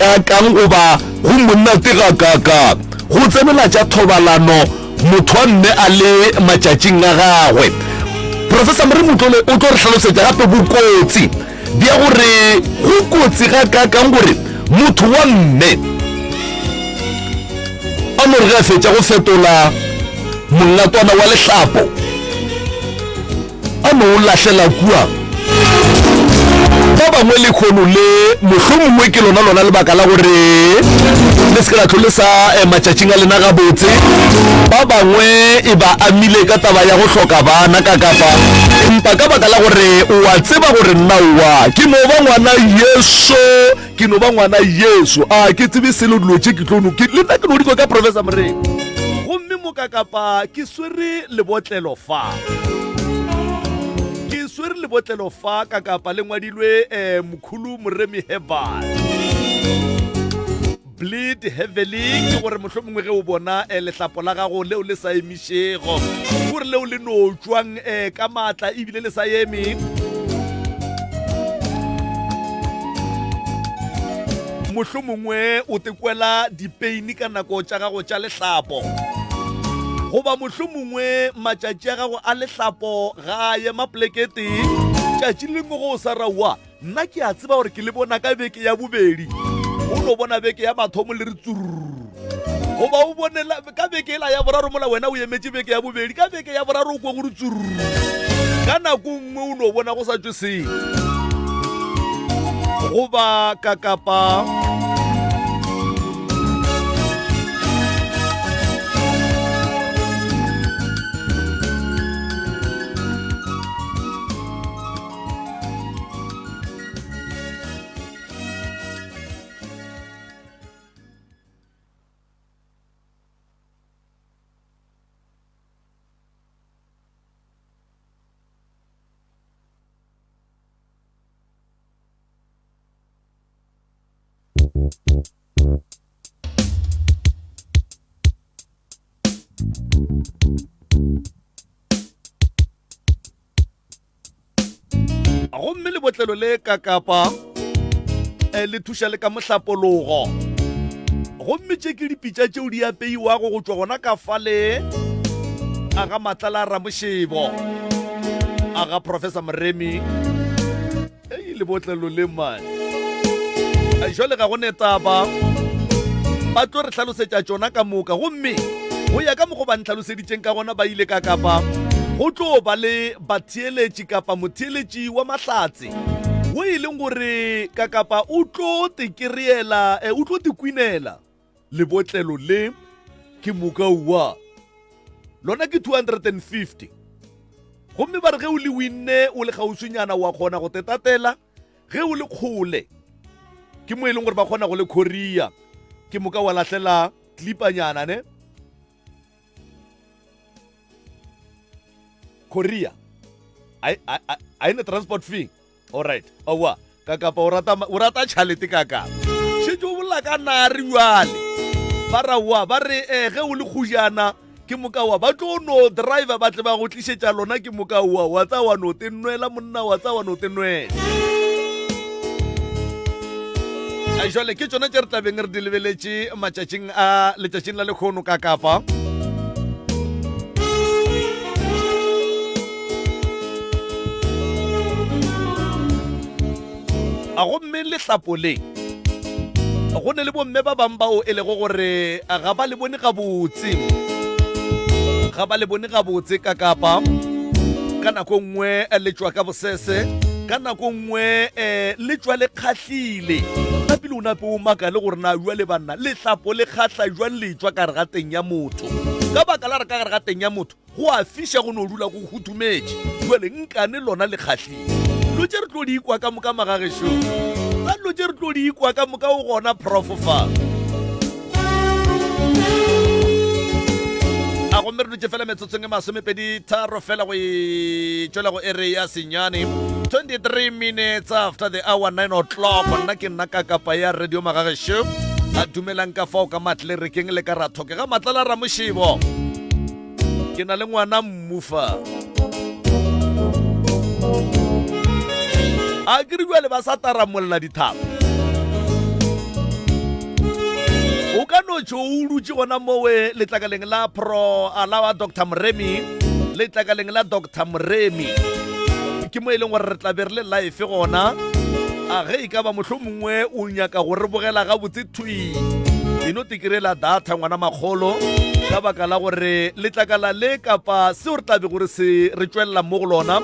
gakaakang goba go monate gakaakang go tsenela tša thobalano motho wa mme a le matšatšing a gagwe. Professor Moremi o tlo o tlo re hlalosetša gape bokotsi bja gore go kotsi gakaakang gore motho wa mme a no re ge a fetša go fetola mongatwana wa lehlapo a no o lahlela kua. Ba bangwe lehono le mohlomongwe ke lona lona lebaka la gore le se ke la tlo le sa eh, matšatšing a lena gabotse. Ba bangwe e ba amile ka taba ya go hloka bana ka kapa, empa ka baka la gore o a tseba gore nna oa ke no ba ngwana Yesu, ke no ba ngwana Yesu, a ke tsebe selo dilo tše ke tlo no ke le nna ke no di kwa ka Professor Moremi. Gomme mo ka kapa ke swere lebotlelo fa. Ke swere lebotlelo fa ka kapa le ngwadilwe eh, Mkhulu Moremi Herbal. Bleed heavily ke gore mohlomongwe ge o bona eh, lehlapo la gago leo le sa emišego gore leo le no tšwang eh, ka maatla ebile le sa eme mohlomongwe o tekwela dipeini ka nako tša gago tša lehlapo goba mohlomongwe matšatši a gago a lehlapo ga a ema poleke tee tšatši le lengwe go o sa raowa nna ke a tseba gore ke le bona ka beke ya bobedi o no bona beke ya mathomo le re tsururu goba o bone ka beke ela ya boraro mola wena o emetše beke ya bobedi ka beke ya boraro o kwe gore tsururu ka nako nngwe o no bona go sa tšwe selo goba ka kapa Gomme lebotlelo le ka kapa eh, le thuša le ka mohlapologo. Gomme tše ke dipitša tšeo di apeiwago go tšwa gona ka fale a ga Matlala Ramošebo a ga Professor Moremi. Ei, lebotlelo le man. Jwale ga go ne taba. Ba tlo re hlalosetša tšona ka moka. Gomme go ya ka mokgo ba ntlhaloseditšeng ka gona ba ile ka kapa go tlo ba le batheeletši kapa motheeletši wa mahlatse wo e leng gore ka kapa o tlo te kereela eh, o tlo te kwinela lebotlelo le ke moka ua lona ke 250 gomme ba re ge o le winne o le kgauswinyana wa kgona go tetatela ge o le kgole ke mo e leng gore ba kgona go le khoria ke moka wa lahlela klipanyana ne korea a ene transport fee alright owa ka kapa o rata o rata tšhalete ka kapa šetše o bolela ka nare jale ba ra wa ba re eh ge o le kgojana ke moka wa ba tlo no driver ba tle ba go tlišetša lona ke moka wa wa tsa wa no te nwela monna wa tsa wa no te nwela A jwale ke tšona tše re tlabeng re di lebeletše matšatšing a letšatšing la lekgono ka kapa A gomme lehlapo le go ne le bomme ba bang bao e lego gore ga ba le bone gabotse ga ba le bone gabotse ka kapa ka nako nngwe le tšwa ka bosese ka nako nngwe um le tšwa le kgahlile napile o nape o makale gore na jwale banna lehlapo le kgahla jwang le tšwa ka gare ga teng ya motho ka baka la re ka gare ga teng ya motho Go a fiša go no dula go hutumetše. Bjale nkane lona le kgahlile. Dilo tše re tlo di ikwa ka moka magagešo. Tsa dilo tše re tlo di ikwa ka moka o gona prof fa. A gomme re dutše fela metsotsong e masomepedi tharo fela go e tšwela go ere ya senyane 23 minutes after the hour 9 o'clock nna ke nna ka kapa ya radio magagešo a dumelang ka fao ka matlerekeng le ka rathoke ga matlala ramošebo Ke na le ngwana mmufa. A ke re bjale ba sa taramolla dithaba. Tšo o dutše gona mowe letlakaleng la pro a la wa Dr Moremi, letlakaleng la Dr Moremi. Ke mo e leng gore re tla be re le live gona. A ge e ka ba mohlomongwe o nyaka go re bogela gabotse thwi, e no te kry-ela data ngwana makgolo, ka baka la gore letlakala le kapa seo re tla bego re se re tšwelela mo go lona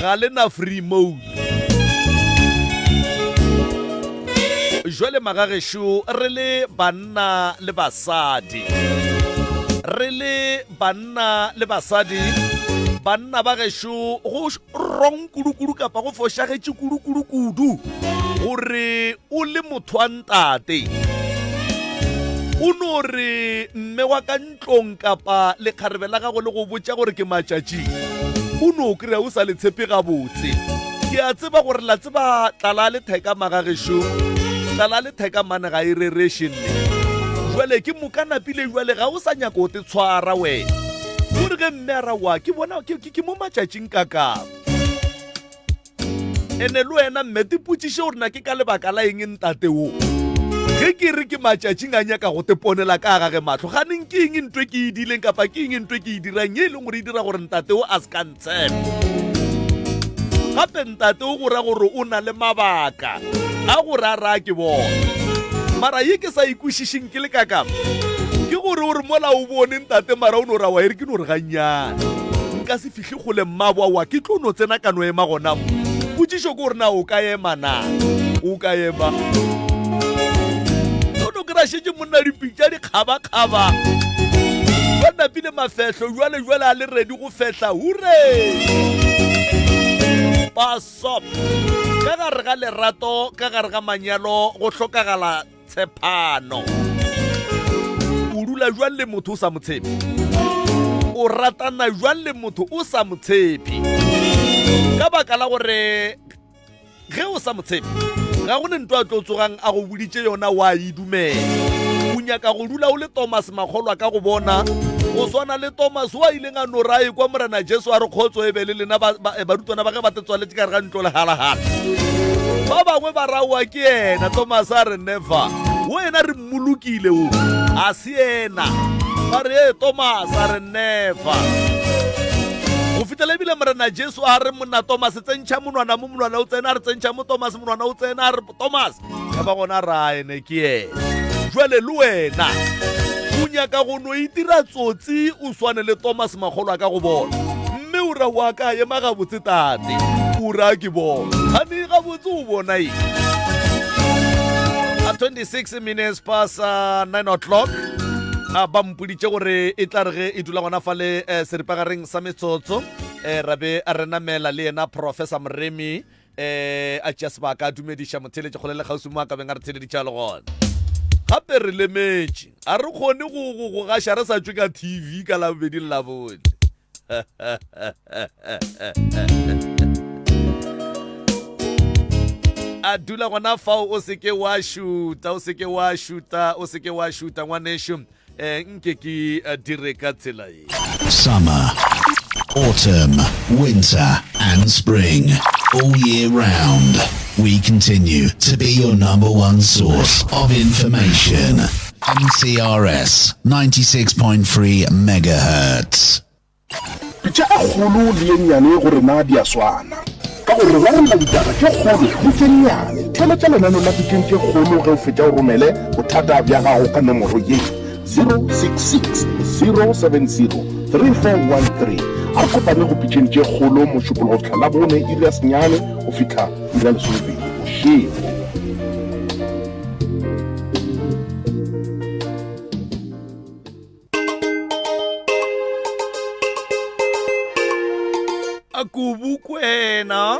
ga le na free mode. Jwale magagešo, re le banna le basadi, re le banna le basadi, banna ba gešo, go wrong kudu-kudu kapa go fošagetše kudu-kudu kudu gore o le motho wa ntate o no re mme wa ka ntlong kapa lekgarebe la gago le go botša gore ke matšatšing, o no kry-a o sa le tshepe gabotse. Ke a tseba gore la tseba tlala le theka magagešo, tlala le theka mane ga e rereše nne. Jwale ke moka napile jwale ga o sa nyaka o te tshwara wena. O re ge mme a ra wa ke bona ke, ke, ke mo matšatšing kakang. Ene le wena mme te potšiše gore na ke ka lebaka la eng ntate wo ge ke re ke matšatšing a nyaka go te ponela ka gage mahlo, ganeng ke eng ntwe ke e dileng kapa ke eng ntwe ke e dirang ye e leng gore e dira gore ntate wo a se ka ntshepa. Gape ntate o go ra gore o na le mabaka a gore a raya ke bona. Mara ye ke sa e kwešišeng ke le kakam ke gore o re mola o bone ntate mara o no ra wa e re ke no re gannyane nka se fihle kgole mmaboa wa ke tlo no tsena ka no ema gona mo. Potšišo ke gore na o ka ema na? O ka ema? O no kry-a šetše monna dipitša di kgabakgaba ba napile mafehlo jwale jwale a le ready go fehla hure pasop ka gare ga lerato ka gare ga manyalo go hlokagala Tshepano. O dula jwang le motho o sa mo tshepe? O ratana jwang le motho o sa mo tshepe? Ka baka la gore ge o sa mo tshepe, ga go ne ntho a tlo tsogang a go boditše yona wa e dumela. O nyaka go dula o le Thomas makgolwa ka go bona go swana le Thomas wa ileng a no ra ekwa Morena Jesu a re kgotso e be le lena barutwana ba ge ba te tswaletše ka gare ga ntlo lehalagala. Ba bangwe ba raowa ke yena. Thomas a re never, wo yena re mmolokile wo a se yena. Ba re ee Thomas a re never. Go fihlela ebile Morena Jesu a re monna Thomas tsentšha monwana mo monwana o tsena, a re tsentšha mo Thomas monwana o tsena, a re Thomas ya ba gona ra ene ke yena. Jwale le wena o nyaka go no itira tsotsi o swane le Thomas makgolo a ka go bona. Mme o ra wa ka ema gabotse tate, o ra ke bona. Gane gabotse o bona eng? A 26 minutes past 9 o'clock. A ba mpoditše gore e tla re ge e dula gona fa le eh, seripagareng sa metsotso eh, ra be re namela le yena Professor Moremi eh a tšea sebaka a dumediša motheeletši kgole le kgauswi mo a ka beng a re theeleditše a le gona. Gape re lemetše, a re kgone go, go, go gaša re sa tšwe ka TV ka Labobedi le Labone. A dula gona fao, o se ke wa šuta, o se ke wa šuta, o se ke wa šuta ngwanešu. Eh, nke ke eh, dire ka tsela ye. Summer, autumn, winter, and spring, all year round, we continue to be your number one source of information. MCRS 96.3 megahertz. Pitša e kgolo le ye nnyane go rena di a swana, ka gore re rarolla ditaba tše kgolo le tše nnyane. Theeletša lenaneo la Pitšeng tše Kgolo ge o fetša o romele bothata bja gago ka nomoro ye, 066 070 3413. A re kopane go Pitšeng tše Kgolo Mošupologo go fihla Labone iri ya senyane go fihla iri ya lesomepedi bošego. Akubukwena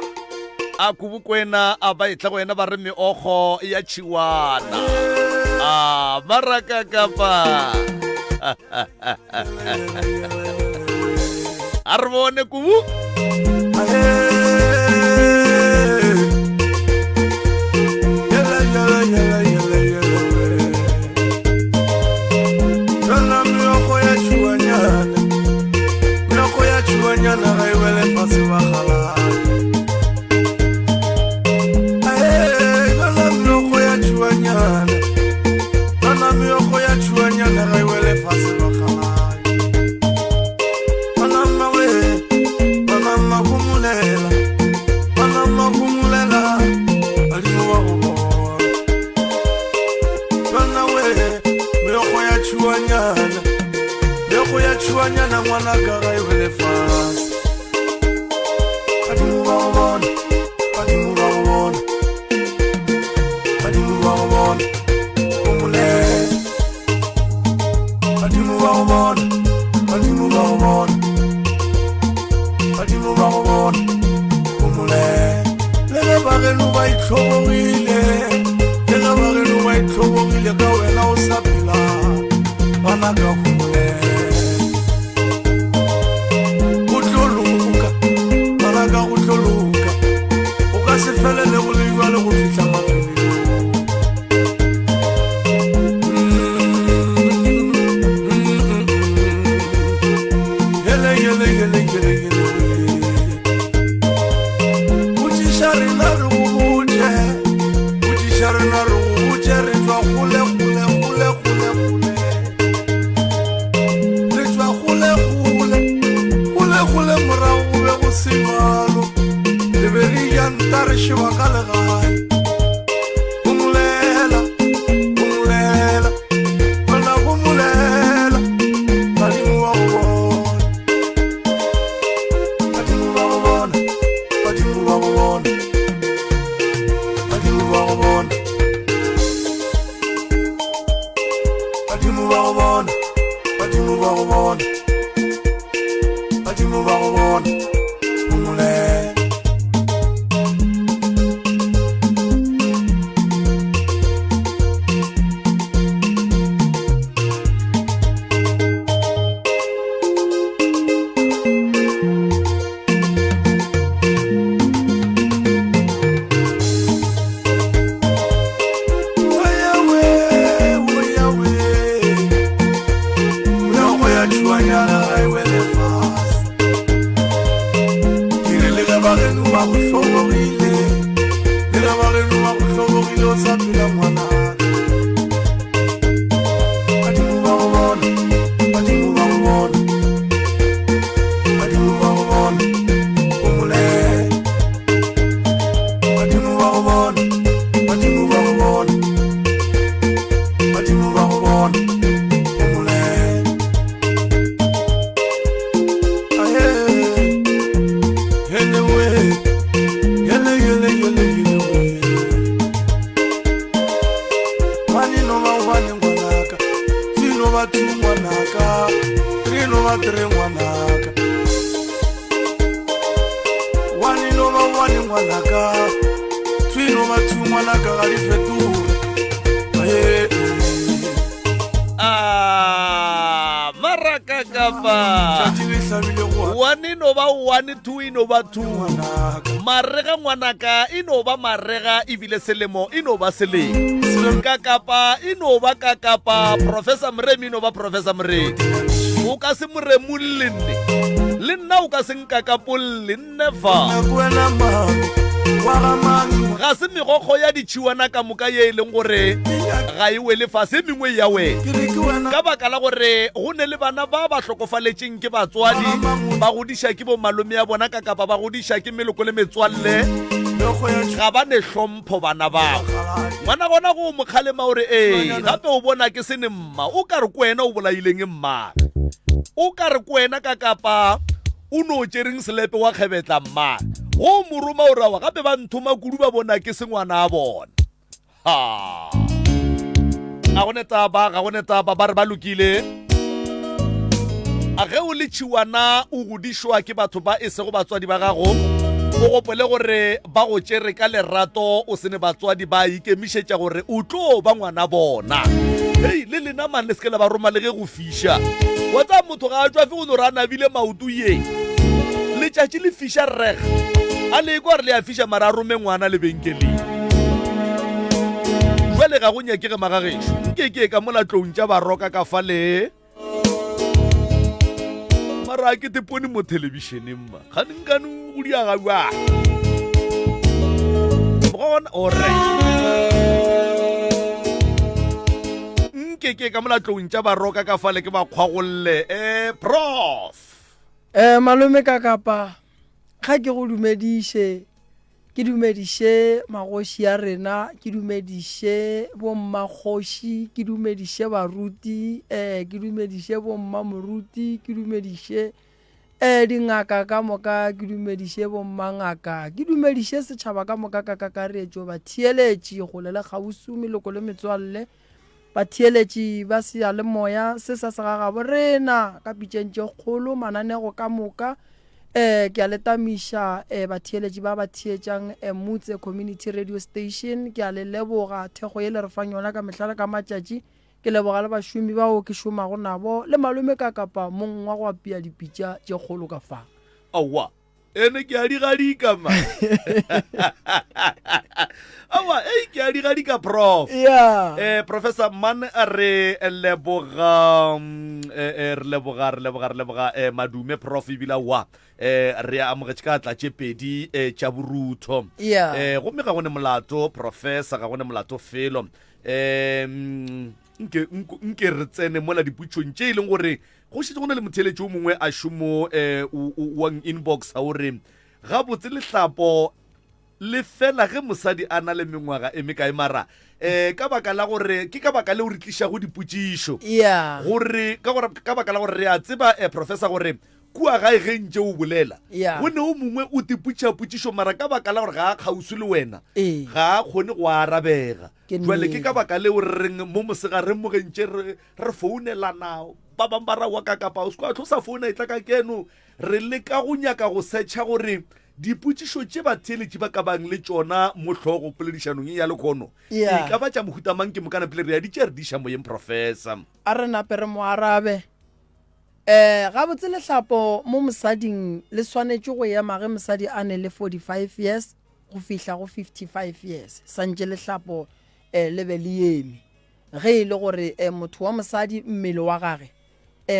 Akubukwena a ba etla go yena ba re meokgo ya tšhiwana a maraka kapa a re bone kubu. tšhuanyana ngwanaka ga e wele fase. Badimo ba go bona, badimo ba go bona, badimo ba go bona, o molela. Badimo ba go bona, badimo ba go bona, badimo ba go bona, o molela. Le ge ba geno ba itlhobogile, le ge ba geno ba itlhobogile ka wena o sa phela, ngwanaka homolela. Go tlo loka, ngwanaka go tlo loka, o ka se felele go le bjalo go fihla mafelelong. Yele, yele, yele, yele, yele, we. Botšiša rena re go botše, botšiša rena re go botše, re tšwa kgole, kgole, kgole, kgole, kgole. Re tšwa kgole, kgole, kgole, kgole, morago go be go se bjalo. Re be re ja nta re šeba ka legae. Homolela, homolela, wena homolela, badimo ba go bona. Badimo ba go bona, badimo ba go bona, badimo ba go bona. Badimo ba go bona, badimo ba go bona, badimo ba go bona, homolela. Ah, maraka kapa one e no ba one two e no ba two marega ngwanaka e no ba marega ebile selemo e no ba selemo kakapa e no ba kakapa professor moremi e no ba professor moremi o ka se moremolle nne le nna o ka se nkakapolle Never. Ga se megokgo ya ditšhiwana ka moka ye e leng gore ga e wele fase, e mengwe ya wela ka baka la gore go ne le bana ba ba hlokofaletšeng ke batswadi, ba godiša ke bomalome ya bona ka kapa ba godiša ke meloko le metswalle, ga ba ne hlompho bana bao. Ngwana gona go mo kgalema o re ee, gape o bona ke se ne mma, o ka re ke wena o bolaileng mma, o ka re ke wena ka kapa O no tšereng selepe wa kgebetla mma? Go mo roma o rawa gape ba nthoma kudu ba bona ke se ngwana a bona. Ha. Ga go ne taba, ga go ne taba ba re ba lokile. A ge o le tšhiwana o godišwa ke batho ba e sego batswadi ba gago, o gopole gore ba go tšere ka lerato o se ne batswadi ba ikemišetša gore o tlo ba ngwana bona. Hei, le lena man le se ke la ba roma le ge go fiša. Wa tsaya motho ga a tšwafe go no re a nabile maoto ye. Letšatši le fiša reg. A le kwa re le a fiša mara a rome ngwana lebenkeleng. Jwale ga go nyakege magagešo. Nke ke ka mola tlong tša baroka ka fa le. Mara a ke tepone mo thelebišeneng ma. Gane nkane go diaga bjang. Gona ore. Nke ke ka mola tlong tša baroka ka fale ke ba kgwagolle. Eh, prof. Eh, malome ka kapa ga ke go dumediše. Ke dumediše magoši a rena, ke dumediše bommakgoši, ke dumediše baruti, eh, ke dumediše bommamoruti, ke dumediše eh, dingaka ka moka, ke dumediše bommangaka, ke dumediše setšhaba ka moka ka kakaretšo, batheeletši kgole le kgauswi, meloko le metswalle, batheeletši ba seyalemoya se sa segagabo rena ka pitšeng tše kgolo, mananego ka moka. Um ke a le tamiša um batheeletši ba ba theetšang um Motse Community Radio Station. Ke a le leboga thekgo ye le re fang yona ka mehla le ka matšatši. Ke leboga le bašomi bao ke šomago nabo le malome ka kapa mong wa go apea dipitša tše kgolo ka fa. Aowa, ene ke a di gadika ma aowa ei ke a di gadika prof yeah. eh professor man re leboga mm, eh, eh, re leboga re leboga re leboga eh, madume prof ebile wa eh re amogetše ka tla tše pedi eh, tša borutho Yeah. eh gomme ga go ne molato professor ga go ne molato felo eh mm, nke nke re tsene mola diputšong tše e leng gore Go šetše go na le motheeletši o mongwe a šomo eh, wa inbox a o re gabotse lehlapo le fela ge mosadi a na le mengwaga e mekae mara eh ka baka la gore ke ka baka leo re tlišago dipotšišo yeah. gore ka gore ka baka la gore re a tseba eh, professor gore kua gae ge ntše o bolela yeah. go ne o mongwe o tipotšiša potšišo mara ka baka la gore ga a kgauswi le wena ee. ga a kgone go arabega Ke jwale ke nnete. ka baka leo re reng mo mosegareng mo ge ntše re re founelana ba bangwe ba ra wa ka kapa o se kwa tlo sa founa e tla ka keno re leka go nyaka go setšha gore dipotšišo tše batheeletši ba ka bang le tšona mo hlogo poledišanong ye ya lekhono Yeah. e ka ba tša mohuta mang ke mokana pele re ya di tše re di iša moyeng professor a re nape re mo arabe um gabotse lehlapo mo mosading le swanetše go ema ge mosadi a ne le 45 years go fihla go 55 years santše lehlapo um le be le eme Ge e le gore motho wa mosadi mmele wa gage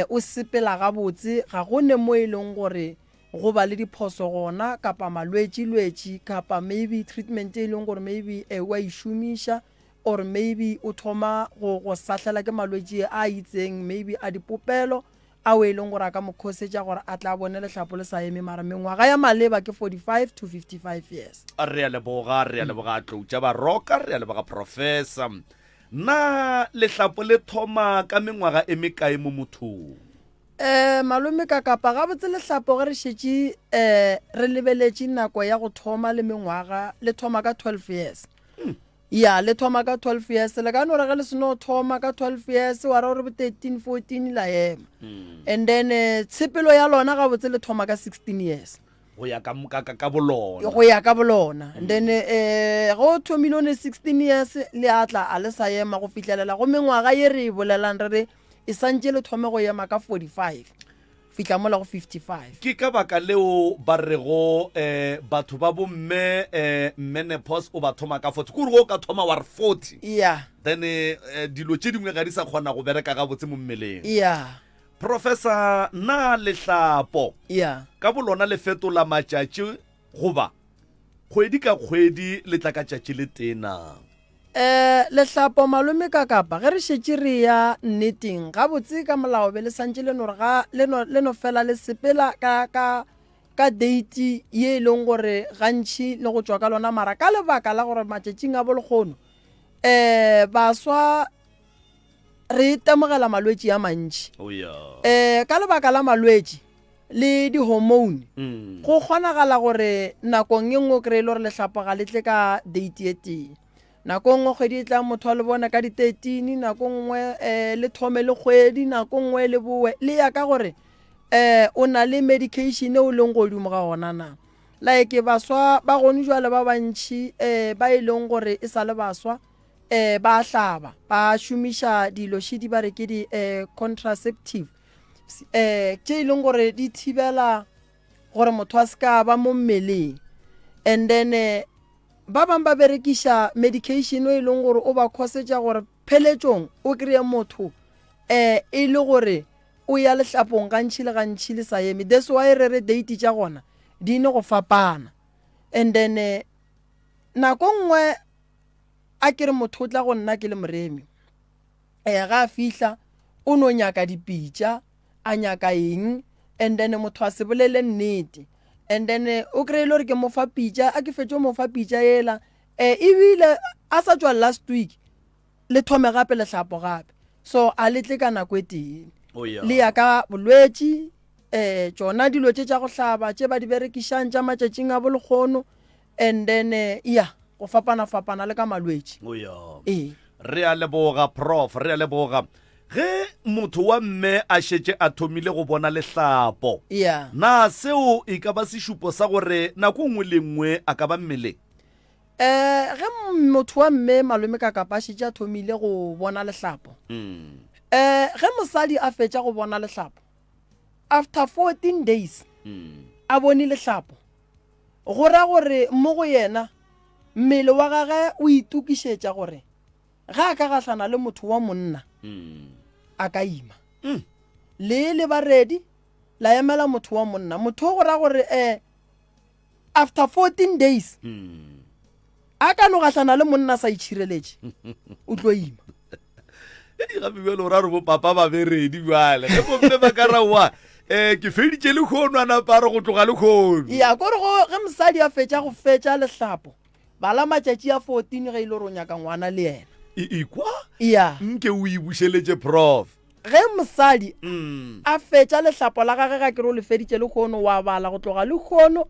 o sepela gabotse, ga go ne mo e leng gore go ba le diphoso gona kapa malwetši-lwetši kapa maybe treatment e leng gore maybe o a e šomiša or maybe o thoma go go sahlela ke malwetši a itseng maybe a dipopelo ao e leng gore a ka mo khosetša gore a tla bone lehlapo le sa eme mara mengwaga ya maleba ke 45 to 55 years. Re a leboga, re a leboga Tlou tša Baroka, re a leboga Professor. Na lehlapo le thoma ka mengwaga e mekae mo mothong? Eh, malome ka kapa gabotse lehlapo ge re šetše eh, re lebeletše nako ya go thoma le mengwaga le thoma ka 12 years. Ya, le thoma ka 12 years. Le ka no re ge le seno thoma ka 12 years, wa ra gore bo 13, 14 la ema. And then eh, tshepelo ya lona gabotse le thoma ka 16 years. Go ya ka, ka, ka, ka bolona. Go ya ka bolona. And then eh, ge o thomile o ne 16 years, le a tla a le sa ema go fihlelela go mengwaga ye re e bolelang re re e santše le thome go ema ka 45. fihla mola go 55. Ke ka baka leo ba rego eh, batho ba bomme eh, menopause o ba thoma ka 40. Ke gore o ka thoma wa re 40. Yeah. Then eh, dilo tše dingwe ga di sa kgona go bereka gabotse mo mmeleng. Yeah. Professor, na lehlapo Yeah. ka bolona le fetola matšatši goba kgwedi ka kgwedi le tla ka tšatši le tee na? Eh, Lehlapo, malome ka kapa, ge re šetše re ya nneteng, gabotse ka molao be le santše le no re ga, le no, le no fela le sepela ka, ka, ka date ye e leng gore gantši le go tšwa ka lona, mara ka lebaka la gore matšatšing a bolekgono, eh, baswa re itemogela malwetši a mantši. Oh, yeah. Eh, ka lebaka la malwetši le di-hormone, Mm. go kgonagala gore nakong e nngwe o kry-e le gore lehlapo ga le tle ka date e tee. Nako nngwe kgwedi e tlang motho a le bona ka di-thirteen, nako nngwe um le thome le kgwedi, nako nngwe le boe. Le ya ka gore um o na le medication e o leng godimo ga ona na. Like baswa ba gone jwale ba bantši um ba e leng gore e sa le baswa um ba hlaba, ba šomiša dilo šidi ba re ke di um contraceptive um tše e leng gore di thibela gore motho a se ka ba mo mmeleng. And then Ba bang ba berekiša medication e leng gore o ba khosetša gore pheletšong o kry-e motho um e le gore o ya lehlapong gantši le gantši le sa eme. That's why re re date tša gona di ne go fapana. And then eh, nako nngwe a ke re motho o tla go nna ke le moremi um ga a fihla o no nyaka dipitša a nyaka eng and then motho a se bolele nnete. And then eh, o kry-e le gore ke mo fa pitša, a ke fetše mo fa pitša ela, um ebile a sa tšwa last week, le thome gape lehlapo gape. So a le tle ka nako e tee. Oh, yeah. Le ya ka bolwetši, um tšona dilo tše tša go hlaba tše ba di berekišang tša matšatšing a bolekgono, and then eh, ya go fapana-fapana le ka malwetši. Oh, yeah. Ee. Re a leboga Prof, re a leboga. Ge motho wa mme a šetše a thomile go bona lehlapo, Yeah. na seo e ka ba sešupo sa gore nako nngwe le nngwe a ka ba mmeleng? Eh, ge motho wa mme malome ka kapa a šetše a thomile go bona lehlapo, eh, ge mosadi a fetša go bona lehlapo, after 14 days a bone lehlapo, go ra gore mo go yena mmele wa gage o itokišetša gore ge a ka gahlana le motho wa monna a ka ima. Le le ba ready la emela motho wa monna. Motho o go ra gore eh after 14 days a ka no gahlana le monna a sa itšhireletše o tlo ima. Ei, gape bjale o ra re bo papa ba be ready bjale ge bomme ba ka ra wa um ke feditše lekgono a napa a re go tloga lekgono. Ya kore go ge mosadi a fetša go fetša lehlapo Bala matšatši a 14 ge e le gore o nyaka ngwana le yena. E ikwa? Ya. Nke o e bušeletše Prof. Ge mosadi Mm. a fetša lehlapo la gage ga ke re o le feditše lehono, wa bala go tloga lehono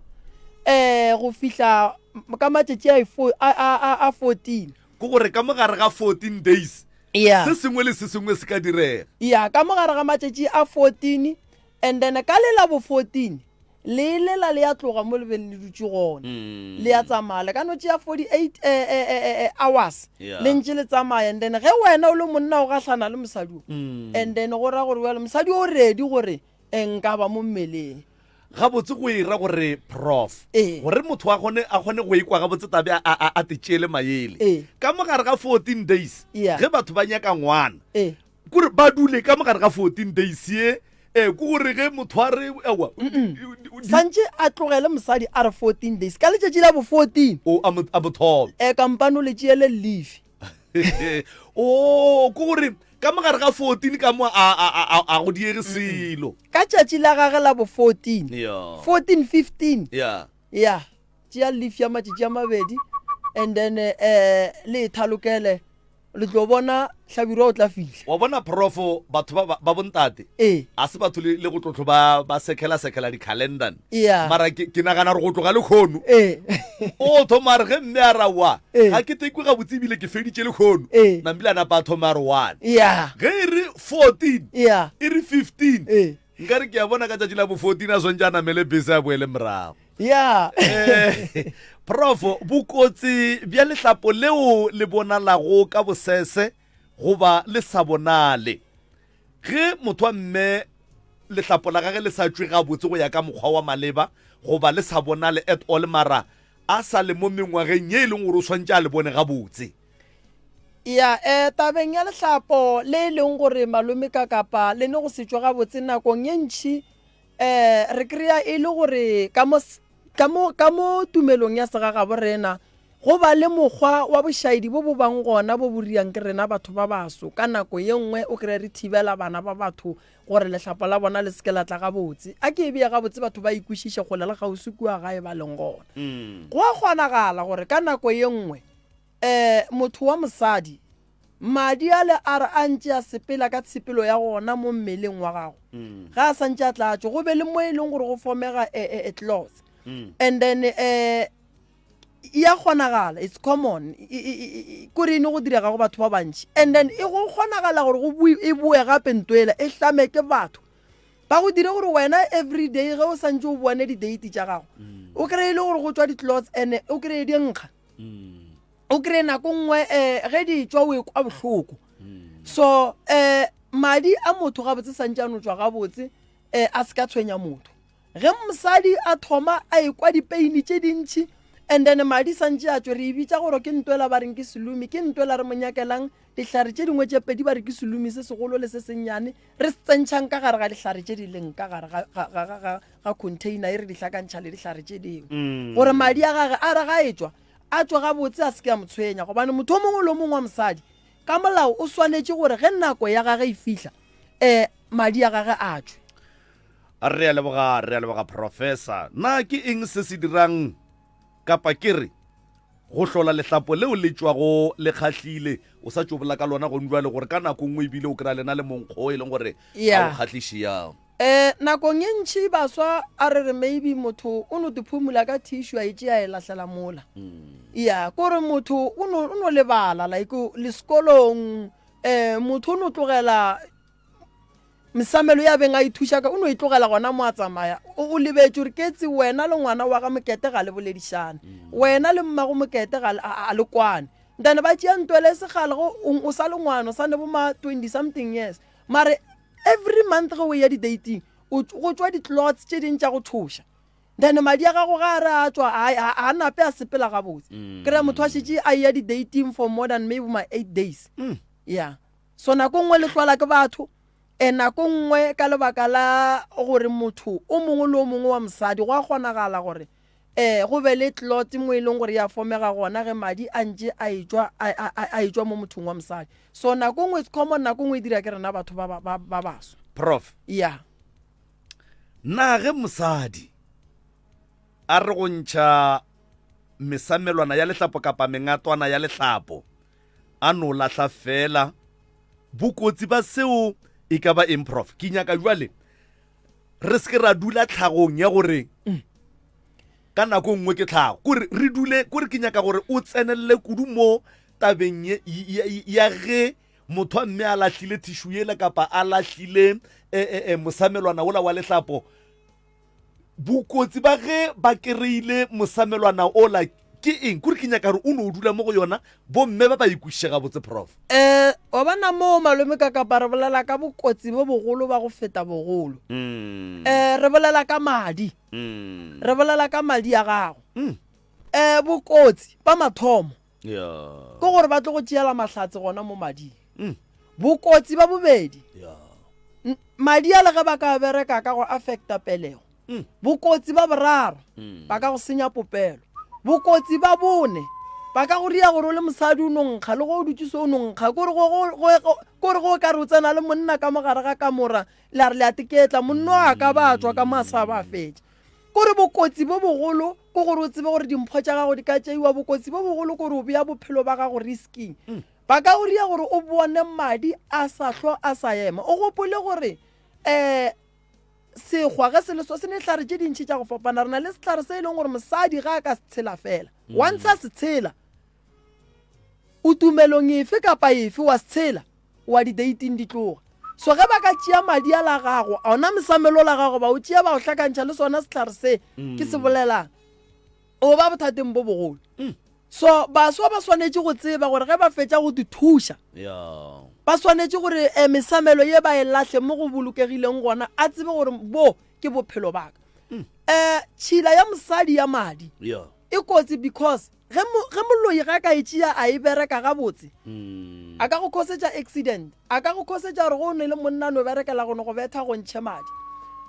um go fihla ka matšatši a, a, a, a, a 14. Ke gore ka mo gare ga 14 days Ya. se sengwe le se sengwe se ka direga. Ya, ka mo gare ga matšatši a 14 and then ka le la bo 14 Le lela le ya tloga mo le beng le dutše gona. Le ya tsamaya. Le ka no tšea 48 eh, eh, eh, eh, hours Yeah. le ntše le tsamaya. And then ge wena o le monna o gahlana le mosadi o, and then go ra gore bjale mosadi o ready gore eh, nka ba mo mmeleng. Gabotse go e ra gore prof Ee. gore motho a kgone a kgone go ikwa gabotse tabe a, a, a tetšeele maele Ee. ka mo gare ga 14 days Yeah. ge batho ba nyaka ngwana Ee. kore ba dule ka mogare ga 14 days ye ee ke gore ge motho a re ewa santše a tlogele mosadi a re 14 days ka letšatši la bo 14 o a mo- a mo thome um kampane o le tšeele leave o ke gore ka mogare ga 14 ka mo a a- a- a- a go diege selo ka tšatši la gage la bo 14 Yeah. 14 15 ya ya tšea leaf ya matšatši a mabedi and then um le e thalokele Le tlo bona Hlabirwa o tla fihla. Wa bona profo batho ba ba bontate Ee. a se batho le, le go tlotlo ba ba sekhela sekhela di-calendar ne. Yeah. Mara ke, ke nagana gore go tloga lekgono Ee. o thoma a re ge mme a ra wa Ee. ga ke tekwe gabotse ebile ke feditše lekgono Ee. nambile a napa a thoma a re one Yeah. ge e re 14 Yeah. e re 15 Ee. nkare ke a bona ka tšatši la bo 14 a swantše a namele bese a boele morago ya Eh, prof bokotsi bja lehlapo leo le bonalago ka bosese goba le sa bonale ge motho wa mme lehlapo la gage le sa tšwe gabotse go ya ka mokgwa wa maleba goba le sa bonale at all mara a sa le mo mengwageng ye e leng gore o swantše a le bone gabotse ya um tabeng ya lehlapo le e leng gore malome ka kapa le ne go se tšwe gabotse nakong ye ntšhi Eh, re kry-a e le gore ka mo, ka mo, ka mo tumelong ya segagabo rena, go ba le mokgwa wa bošaedi bo bo bang gona bo bo riang ke rena batho ba baso. Ka nako ye nngwe o kry-a re thibela bana ba batho gore lehlapo la bona le se ke la tla gabotse. A ke e beye gabotse batho ba e kwešiše kgole le kgauswi kua gae ba leng gona. Go a kgonagala gore ka nako ye nngwe um motho wa mosadi Madi ale a re a ntše a sepela ka tshepelo ya gona mo mmeleng wa gago, ge a sa ntše a tla tšwa, go be le mo e leng gore go fomega a, a, a cloth. And then eh, ya kgonagala, it's common, kore e ne go direga go batho ba bantši. And then e go kgonagala gore go e boe gape nto ela, e hlame ke batho. Ba go dire gore wena every day ge o sa ntše o bone di-date tša gago, o kry-e le gore go tšwa di-cloths and o kry-e di nkga. O kry-e nako nngwe um ge di tšwa o e kwa bohloko. So um madi a motho gabotse santše a no tšwa gabotse um a se ka tshwenya motho. Ge mosadi a thoma a ekwa dipeini tše dintšhi and then madi santše a tšwe, re e bitša gore ke ntwela ba reng ke selomi, ke ntwela re mo nyakelang dihlare tše dingwe tše pedi ba re ke selomi se segolo le se sennyane, re se tsentšhang ka gare ga dihlare tše di leng ka gare ga, ga, ga, ga, ga container e re di hlakantšha le dihlare tše dingwe gore madi a gage a re ga e tšwa a tšwe gabotse a se ke a mo tshwenya gobane motho o mongwe le o mongwe wa mosadi ka molao o swanetše gore ge nako ya gage e fihla um madi a gage a tšwe. Re a leboga, re a leboga Professor. Na ke eng se se dirang kapa ke re go hlola lehlapo leo le tšwago le kgahlile o sa tšo bolela ka lona gong jwale gore ka nako nngwe ebile o kry-a lena le monkgo o e leng gore ga o Yeah. kgahliše ya Um nakong ye ntši baswa a re re maybe motho o no tiphumula ka tissue a e tšea a e lahlela mola. Ya, kore motho o no o no lebala like le sekolong um motho o no tlogela mesamelo ya beng a ithuša ka o no e tlogela gona mo a tsamaya o lebetše gore ketsi wena le ngwana wa ga mokete ga le boledišane wena le mmago mokete ga a le kwane ntane ba tšea ntwele e segale go o sa le ngwana o sa ne bo ma 20 something years mare every month ge o ya di-dating go tšwa di-clots tše ding tša go tšhoša then madi a gago ga a re a tšwa a nape a sepela gabotse mm. kry-a motho a šetše a ya di-dating for more than maybe my eight days mm. yeah So nako nngwe le hlwala ke batho, e nako nngwe ka lebaka la gore motho o mongwe le o mongwe wa mosadi go a kgonagala gore um go be le clot mo e leng gore ya fomega gona ge madi a ntše a etšwa a etšwa mo mothong wa mosadi. So nako nngwe it's common, nako nngwe e dira ke rena batho ba ba ba baso. Prof. Yeah. Na ge mosadi a re go ntšha mesamelwana ya lehlapo kapa mengatwana ya lehlapo a no lahla fela bokotsi ba seo e ka ba eng prof ke nyaka jwale re se ke ra dula tlhagong ya gore ka nako nngwe ke tlhago kore re dule kore ke nyaka gore o tsenelele kudu mo tabeng ya ge motho a mme a lahlile tissue yela kapa a lahlile e, e, e, mosamelwana ola wa lehlapo Bokotsi ba ge ba kereile mosamelwana ola ke eng? Kore ke nyaka gore o no dula mo go yona, bomme ba ba e kwešiše gabotse, Prof. Eh, wa bona moo malome ka kapa re bolela ka bokotsi bo bogolo ba go feta bogolo. Eh, re bolela ka madi. Re bolela ka madi a gago. Eh, bokotsi ba mathomo Yeah. ke gore ba tlo go tšeela mahlatse gona mo mading. Mm. Bokotsi ba bobedi Yeah. N- madi a le ge ba ka bereka ka go affecta pelego Mm. bokotsi ba boraro Mm. ba ka go senya popelo bokotsi ba bone ba ka go ria gore o le mosadi o no nkga le go o dutse se o no nkga kore go- go- go- go- kore go ka re o tsena le monna ka mogare ga kamora la re le a teketla monna a ka ba a tswa ka masa ba a fetša kore bokotsi bo bogolo ke gore o tsebe gore dimpho tša gago di ka tšeiwa bokotsi bo bogolo kore o bea bophelo ba gago risking Ba ka go ria gore o bone madi a sa hlwa a sa ema. O gopole gore um sekgwa ge se le so se ne hlare tše dintši tša go fapana. Re na le sehlare se e leng gore mosadi ga a ka se tshela fela, once a se tshela, o tumelong efe kapa efe wa se tshela, wa di-dating di tloga. So ge ba ka tšea madi a la gago, ona mesamelo la gago, ba o tšea ba o hlakantšha le sona sehlare se ke se bolelang, o ba bothateng bo bogolo. So baswa ba swanetše go tseba gore ge ba fetša go di thuša, ba swanetše gore eh, mesamelo ye ba e lahle mo go bolokegileng gona, a tsebe gore bo ke bophelo ba ka. Um tšhila ya mosadi ya madi e kotsi because ge ge moloi ga ka e tšea a e bereka gabotse, a ka go khosetša accident, a ka go khosetša gore go o ne le monna no berekela go no go betha go ntšhe madi,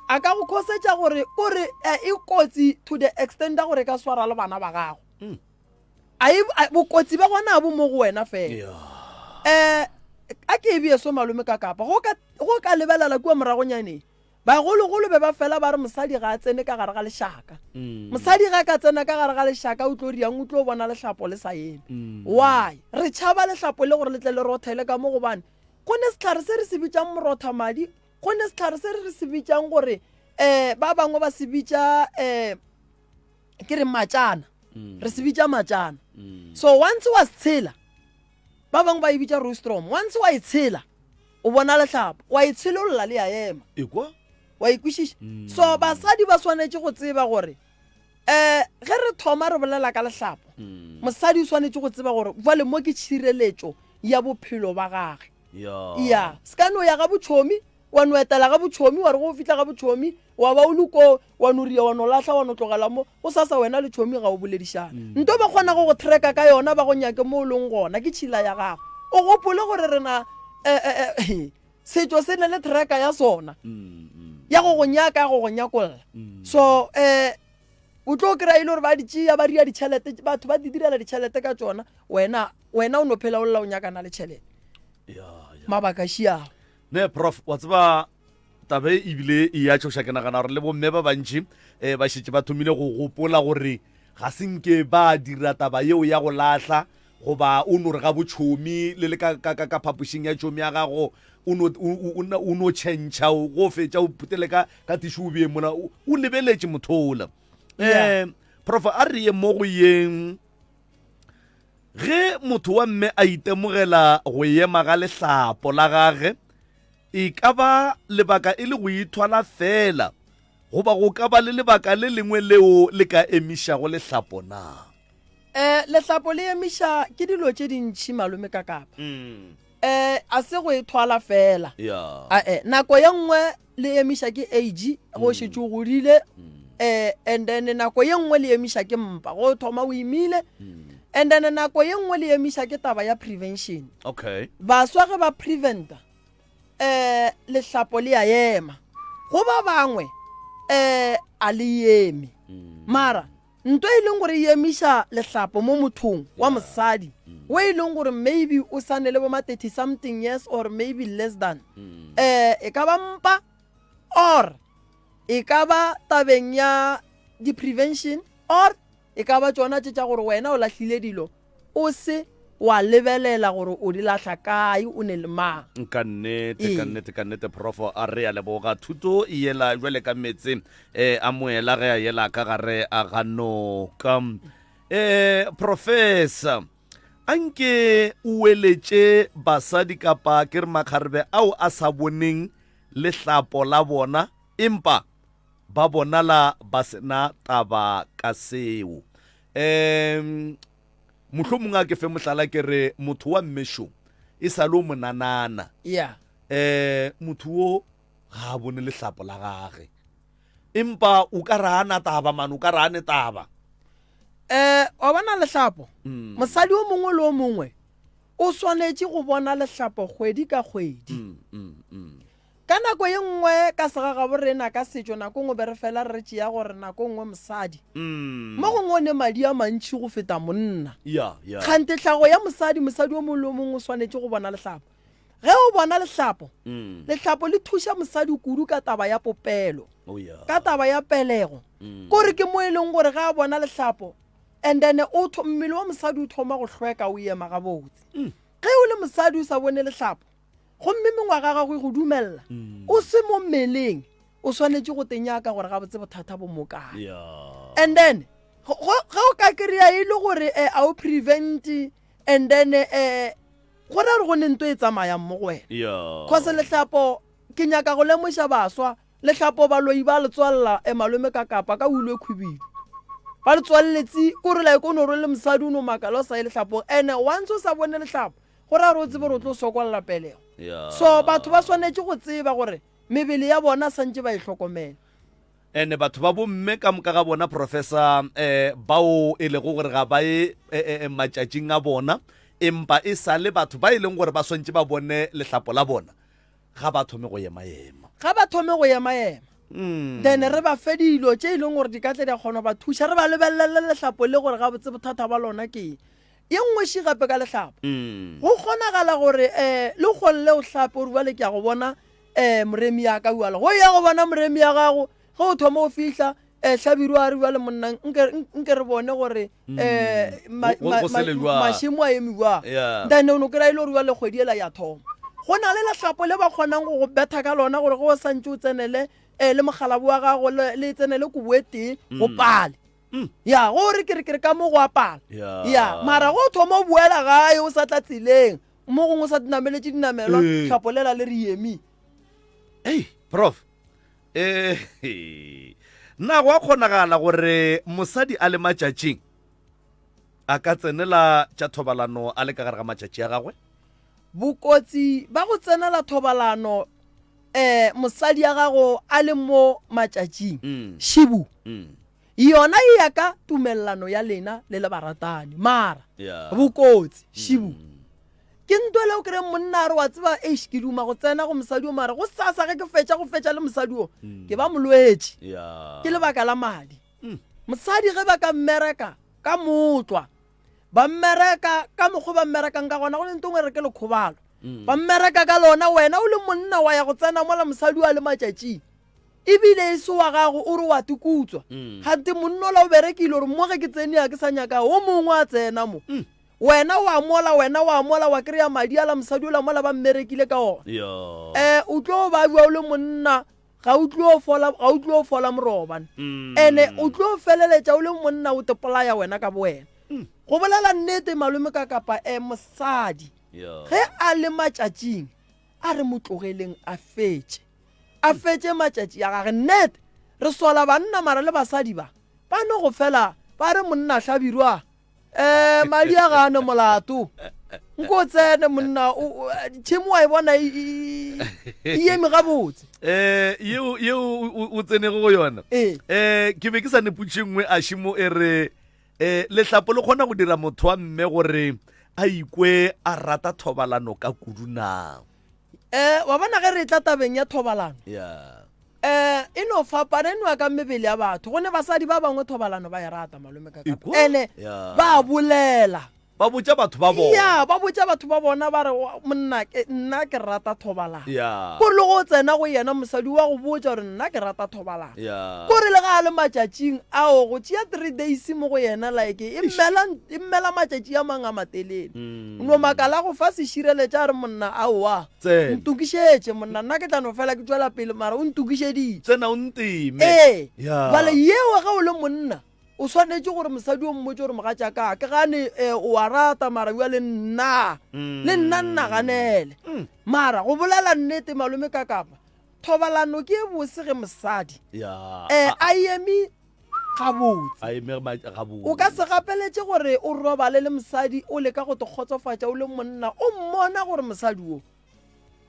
a ka go khosetša gore o re eh, e kotsi to the extent ya gore e ka swara le bana ba gago. Mm. A e, a, bokotsi ba gona bo mo go wena fela. Eh, a ke e bee so malome ka kapa. Go ka, go ka lebelela kua moragonyaneng. Bagologolo be ba fela ba re mosadi ga a tsene ka gare ga lešaka. Mm. Mosadi ga ka tsena ka gare ga lešaka o tlo riang o tlo bona lehlapo le sa eme. Mm. Why? Re tšhaba lehlapo le gore le tle le rothele ka mo gobane go ne sehlare se re se bitšang morotha madi, go ne sehlare se re se bitšang gore eh ba bangwe ba se bitša eh ke re matšana mm. re se bitša matšana mm. so once wa se tshela ba bangwe ba e bitša rostrom once wa e tshela o bona lehlapo wa e tshelolola le ya ema wa e kwešiša mm. so basadi ba swanetše go tseba gore um ge re thoma re bolela ka lehlapo mm. mosadi o swanetše go tseba gore jale mo ke tšhireletšo ya bophelo ba gage ya se ka no ya ga botšhomi Wa no etela ga botšhomi, wa re ge o fihla ga botšhomi, wa ba o le koo, wa no ria, wa no lahla, wa no tlogela mo, gosasa wena le tšhomi ga o boledišane. Nto ba kgonago go tracka ka yona, ba go nyake mo o leng gona, ke tšhila ya gago. O gopole gore rena, eh, eh, eh, setšo se ne le tracker ya sona, ya go go nyaka, ya go go nyakolla. So, eh, o tlo kry-a e le gore ba di tšea, ba ria ditšhelete, batho ba di direla ditšhelete ka tšona, wena, wena o no phela o lla o nyakana le tšhelete. Mabaka šiago. Ne prof, wa tseba. Taba e ebile e ya tšhoša ke nagana gore le bomme ba bantši um ba šetše ba thomile go gopola gore ga se nke ba dira taba yeo ya go lahla goba o no re ga botšhomi le le ka, ka, ka, ka phapošing ya tšhomi ya gago o no, o, o, o no tšhentšha go fetša o phutele ka, ka tišu o bee mola o, o lebeletše motho ola. Yeah. Um prof a re ye mo go yeng ge motho wa mme a itemogela go ema ga lehlapo la gage E ka ba lebaka e le go ithwala feela, goba go ka ba le lebaka le lengwe leo le ka emišago lehlapo na? Eh, lehlapo le emiša ke dilo tše dintši malome ka kapa. Mm. Eh, a se go ithwala feela. Yeah. Ae, nako ye nngwe le emiša ke age, go šetše o godile. Eh, and then nako ye nngwe le emiša ke mpa, go thoma o imile. And then nako ye nngwe le emiša ke taba ya prevention. Okay. Baswa ge ba preventa, um lehlapo le a ema go ba bangwe um a le eme mara nto e leng gore e emiša lehlapo mo mothong wa mosadi o e leng gore maybe o sane le bo ma 30 something years or maybe less than um e ka ba mpa or e ka ba tabeng ya di-prevention or E ka ba tšona tše tša gore wena o lahlile dilo o se wa lebelela gore o di lahla kae, o ne le mang. Ka nnete, ka Ee. nnete, ka nnete, Profo, a re a leboga. Thuto e yela jwale ka meetse eh, a moela ge a yela ka gare a ga noka. Eh, Professor, anke o eletše basadi kapa ke re makgarebe ao a sa boneng lehlapo la bona empa Ba bonala ba se na taba ka seo. Um, mohlomongwe a ke fe mohlala ke re motho wa mmešo e sa le o monanana. Yeah. Um, motho wo ga a bone lehlapo la gage. Empa o ka re a na taba mane, o ka re a ne taba. Um, wa bona lehlapo? Mm. Mosadi o mongwe le o mongwe o swanetše go bona lehlapo kgwedi ka kgwedi. Mm, mm, mm. Ka nako ye nngwe ka segagabo rena ka setšo nako nngwe be re fela re tšea gore nako nngwe mosadi mo gongwe o ne madi a mantši go feta monna. Kgante tlhago ya mosadi, mosadi o mongwe le o mongwe o swanetše go bona lehlapo. Ge o bona lehlapo, lehlapo le thuša mosadi kudu ka taba ya popelo, ka taba ya pelego. Kore ke mo e leng gore ge a bona lehlapo and then o mmele wa mosadi o thoma go hlweka o ema gabotse. Ge o le mosadi o sa bone lehlapo, gomme mengwaga ya gago e go dumelela mm. o se mo mmeleng o swanetše go tenyaka gore gabotse bothata bo mo kae and then ge o ka kry-a e le gore eh, a o prevent and then um go ra gore go ne nto e tsamayang mo go wena cause lehlapo ke nyaka go lemoša baswa lehlapo baloi ba le tswalela e malome ka kapa ka ulo e khwibidu ba le tswaleletse kore like o no rwele mosadi o no makala o sa ye lehlapong and once o sa bone lehlapo Go ra gore o tsebe gore o tlo sokolla pelego. So batho ba swanetše go tseba gore mebele ya bona santše ba e hlokomele. Ene batho ba bomme ka moka ga bona professor eh, bao e lego gore ga ba ye eh, eh, matšatšing a bona empa e sa le batho ba e leng gore ba swantše ba bone lehlapo la bona ga ba thome go ema-ema. Ga ba thome go ema-ema. Mm. Then re ba fe dilo tše e leng gore di ka tle di a kgona go ba thuša re ba lebelele lehlapo le gore gabotse bothata ba lona ke eng. Ye nngwe ši gape ka lehlapo. Mm. Go kgonagala gore um le kgonle o hlape gore bjale ke ya go bona um moremi ya ka bjale. Go ya go bona moremi ya gago ge o thoma o fihla um hlabirwa a re bjale monna nke nke re bone gore um Go- go- go sele jwang. mašemo a eme jwang. Yeah. Then o no kry-a e le gore bjale kgwedi ela ya thoma. Go na le lehlapo le ba kgonang go go betha ka lona gore ge o santše o tsenele um le mokgalabo wa gago le le tsenele kobo e tee go pale. Mm. Ya, go re ke re ke re ka mo go apala. Ya. Ya, mara go thoma o boela gae o sa tla tseleng, mo gongwe o sa nameletše dinamelwa, Ee. hlapo lela le re emi. Ei, prof. Eh, na go a kgonagala gore mosadi a le matšatšing a ka tsenela tša thobalano a le ka gare ga matšatši a gagwe? Bokotsi ba go tsenela thobalano eh mosadi ya gago a le mo matšatšing, Mm. šibu. Mm. Yona e ya ka tumelelano ya lena le le baratani. Mara Yeah. bokotsi, šibu. Ke nto le o kry monna a re wa tseba eish ke duma go tsena go mosadi o mara go sasa ge ke fetša go fetša le mosadi o ke ba molwetši. Yeah. Ke lebaka la madi. Mosadi ge ba ka mmereka ka mootlwa ba mmereka ka mokgwa ba mmerekang ka gona go ne nto ngwe re ke lekgobalo. Ba mmereka ka lona, wena o le monna wa ya go tsena mola mosadi wa le matšatšing. Ebile e se wa gago o re wa tikutswa. Gante monna ola o berekile gore mo ge ke tsene ya ke sa nyaka o mongwe a tsena mo. Wena wa mola, wena wa mola wa kry-a madi ala mosadi ola mola ba mmerekile ka ona. Eh o tlo babja o le monna ga o tlo fola ga o tlo fola moroba mm. ene o tlo feleletša o le monna o tepolaya wena ka bowena mm. go bolela nnete malome ka kapa e mosadi ge a le matšatšing a re mo tlogeleng a fetše a fetše matšatši a gage nnete re sola banna mara le basadi ba ba no go fela ba re monna hlabirwa um madi a ga a ne molato nko tsene monna tšhemo wa e bona e, e, e eme gabotse um yeo yeo o tsenego go yona um ke be ke sa neputše nngwe a šimo e re um lehlapo le kgona go dira motho wa mme gore a ikwe a rata thobalano ka kudu na um wa bona ge re tla tabeng ya thobalano yeah um e no fapana e noa ka mebele ya batho go ne basadi ba bangwe thobalano ba e rata malome ka kapa ene ba bolela ba botša batho ba bona ya ba botša batho ba bona ba re monna nna ke rata thobalano ko le go tsena go yena mosadi wa go botša gore nna ke rata thobalano ko re le ga a le matšatšing ao go tšea three days mo go yena like e mmela matšatši a mang a matelele mm. no makala go fa sešireletša a re monna aowa Tsena. Ntokišetše, monna, nna ke tla no fela ke tšwela pele, mara o ntokišeditše. Tsena o nteme. Ee. Ya. Bjale yeo ge o le monna, o swanetše gore mosadi o mmotše gore mogatšaka, ke gane eh, o a rata mara bjale nna, le nna nnaganele. Mara go bolela nnete malome Kakapa, thobalano ke e bose ge mosadi Ya. eh, a eme gabotse. A eme gabotse. O ka se gapeletše gore o robale le mosadi o leka go te kgotsofatša o le monna, o mmona gore mosadi wo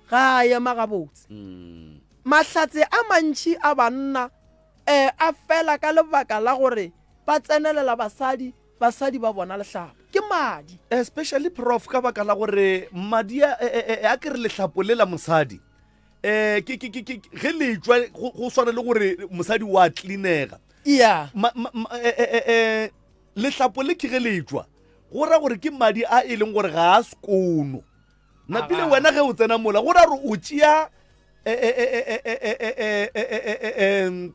ga a ema gabotse. Mm. Mahlatse a mantši a banna um a fela ka lebaka la gore ba tsenelela basadi, basadi ba bona lehlapo. Ke madi. Especially prof ka baka la gore madi a, e, e, e, a ke re lehlapo le la mosadi eh ke ke ke ke ge le tšwa go swana le gore mosadi wa tlinega yeah ma, ma, ma, eh, eh, eh, eh, lehlapo le ke ge le tšwa go ra gore ke madi a e leng gore ga a sekono napile wena ge o tsena mola go ra gore o tšea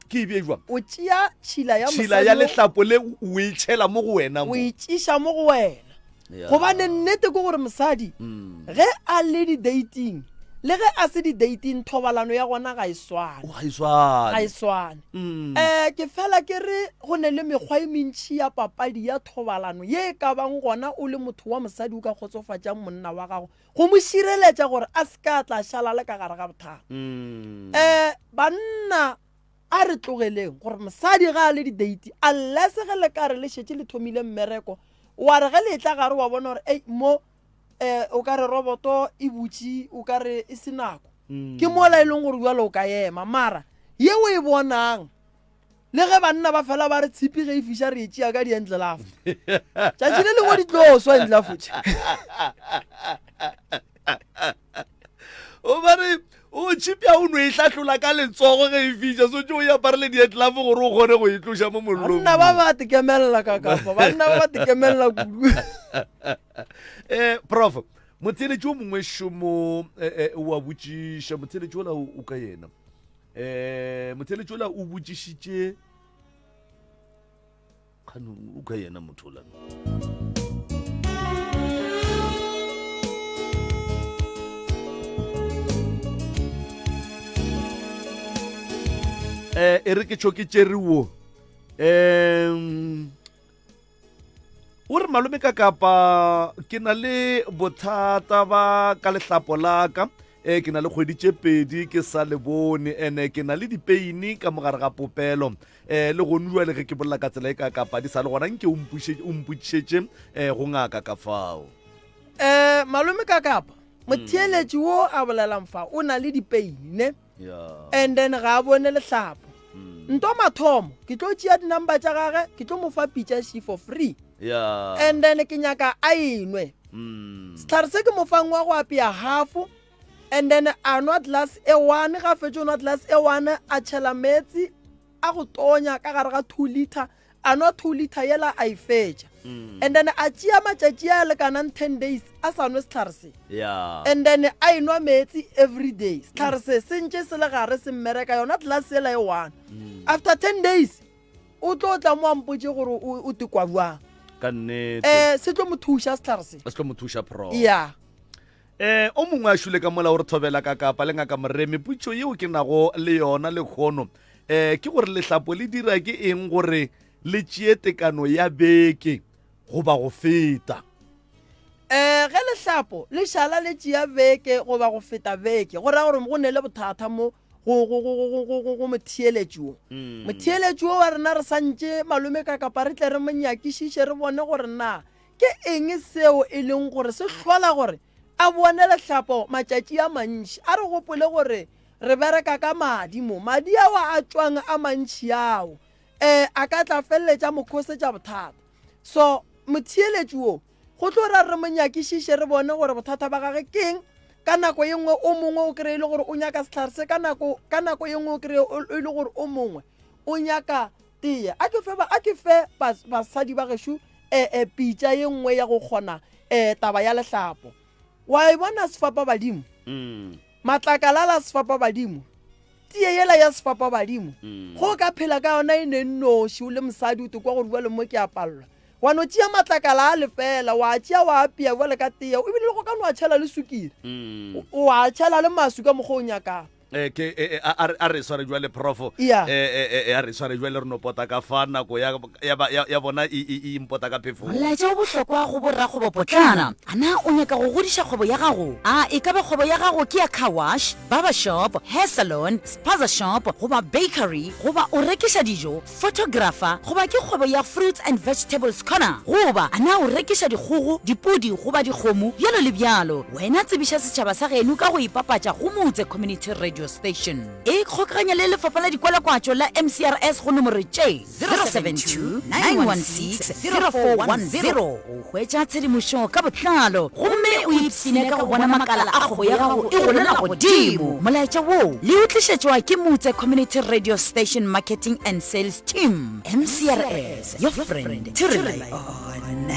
ke e bje jwang o tšea tšhila ya tšhila ya lehlapo le o e tšhela mo go wena o e tšiša mo go wena Gobane nnete ke gore mosadi ge a le di-dating le ge a se di-dating thobalano ya gona ga e swane. Ga e swane. Ga e swane. Um ke fela ke re go ne le mekgwa e mentši ya papadi ya thobalano ye e ka bang gona o le motho wa mosadi o ka kgotsofatšang monna wa gago go mo šireletša gore a se ka tla šala le ka gare ga bothata. Um banna A re tlogeleng gore mosadi ga a le di-date unless ge le ka re le šetše le thomile mmereko wa re ge le etla gare wa bona gore ei mo um o ka re roboto e butše o ka re e se nako mm. ke mola e leng gore jalo o ka ema mara ye o e bonang le ge banna ba fela ba re tshipi ge e fiša re e tšea ka di-endlelafo tšatši le lengwe di tlo swa endlelafo tše o ba re o tšhipya o no e hlahlola ka letsogo ge e fiša swetse o e aparele dietlafo gore o kgone go e tloša mo mollong banna ba ba tekemelela ka kapa banna ba ba tekemelela kudu um prof motheeletši o mongwe šomo eh, eh, o a botšiša motheeletši ola o ka yena um motheeletši ola o botšišitše Kgane o ka yena motho ola. Eh, e re ke tšho ke tšere wo um o re malome ka kapa ke na le bothata ba ka lehlapo la ka e ke na le kgwedi tše pedi ke sa le bone ene ke na le dipeini ka mogare ga popelo um le gone jale ge ke bolela ka tsela e ka kapa di sa le gona nke o mpotšišetše um go ngaka ka fao um malome ka kapa motheeletši wo a bolelang fa o na le dipeini ne and then ga a bone lehlapo mm. nto mathomo ke tlo tšea di-number tša gage ke tlo mo fa pitša she for free yeah. and then ke nyaka a enwe mm. setlhare se ke mo fang wa go apea half and then a nwa glass e one ga fetše o nwa glass e one a tšhela meetse a go tonya ka gare ga two liter a nwa two liter yela a e fetša. And then a tšea matšatši a lekanang 10 days a sa nwe sehlare se. Yeah. And then a enwa meetse every day. Sehlare se se ntše se le gare se mmereka yona glass yela e one. After 10 days o tlo tla mo a mpotše gore o o tekwa bjang. Ka nnete. Eh se tlo mo thuša sehlare se. Se tlo mo thuša prof. Yeah. Eh o mongwe a šule ka mola o re thobela ka kapa le ngaka Moremi putšo yeo ke nago le yona lekgono eh ke gore lehlapo le dira ke eng gore le tšee tekano ya beke goba go feta. Eh ge lehlapo le šala le tšea beke goba go feta beke go ra gore go ne le bothata mo go go go go go go go motheeletši wo. Motheeletši wo wa rena re santše malome ka kapa re tle re mo nyakišiše re bone gore na Ke eng seo e leng gore se hlola gore a bone lehlapo matšatši a mantši? A re gopole gore re bereka ka madi mo. Madi ao a tšwang a mantši ao um a ka tla feleletša mo khosetša bothata. So motheeletši wo go tlo ra re mo nyakišiše re bone gore bothata ba gage ke eng. Ka nako ye nngwe o mongwe o kry-e le gore o nyaka sehlare se, ka nako ka nako ye nngwe o kry-e e le gore o mongwe o nyaka teye. A ke fe a ke fe basadi ba gešo e, e, pitša ye nngwe ya go kgona e, taba ya lehlapo. Wa e bona sefapabadimo? Mm. Matlakala la sefapabadimo, teye yela ya sefapabadimo, Mm. go ka phela ka yona e ne nnoši o le mosadi o te kwa gore bjale mo ke a palelwa. Wa no tšea matlakala a lefela, wa tšea wa apea bjale ka teye, ebile le go ka no a tšhela le sukiri. Mm. O a tšhela le maswi ka mokgwa o nyakang. Eh, ke eh, eh, a a re sware jwale profo Yeah. eh, eh, a re sware jwale re no pota ka fa nako ya, ya, ba- ya, ya bona e, e, e impota ka phefong Molaetša o bohlokwa go borakgwebopotlana. A na o nyaka go godiša kgwebo ya gago? A e ka ba kgwebo ya gago ke ya car wash, barber shop, hair salon, spaza shop goba bakery, goba o rekiša dijo, photographer goba ke kgwebo ya fruits and vegetables corner, goba a na o rekiša dikgogo, dipudi goba dikgomo, bjalo le bjalo. Wena tsebiša setšhaba sa geno ka go ipapatša go Motse Community Radio Station. Ikgokaganya le Lefapha la Dikwalakwatšo la MCRS go nomoro tše, 072 916 0410 go hwetša tshedimošo ka botlalo gomme o ipshine ka go bona makala a kgwebo ya gago e golela godimo. Molaetša wo le o tlišetšwa ke Motse Community Radio Station Marketing and Sales Team, MCRS, your friend to rely on.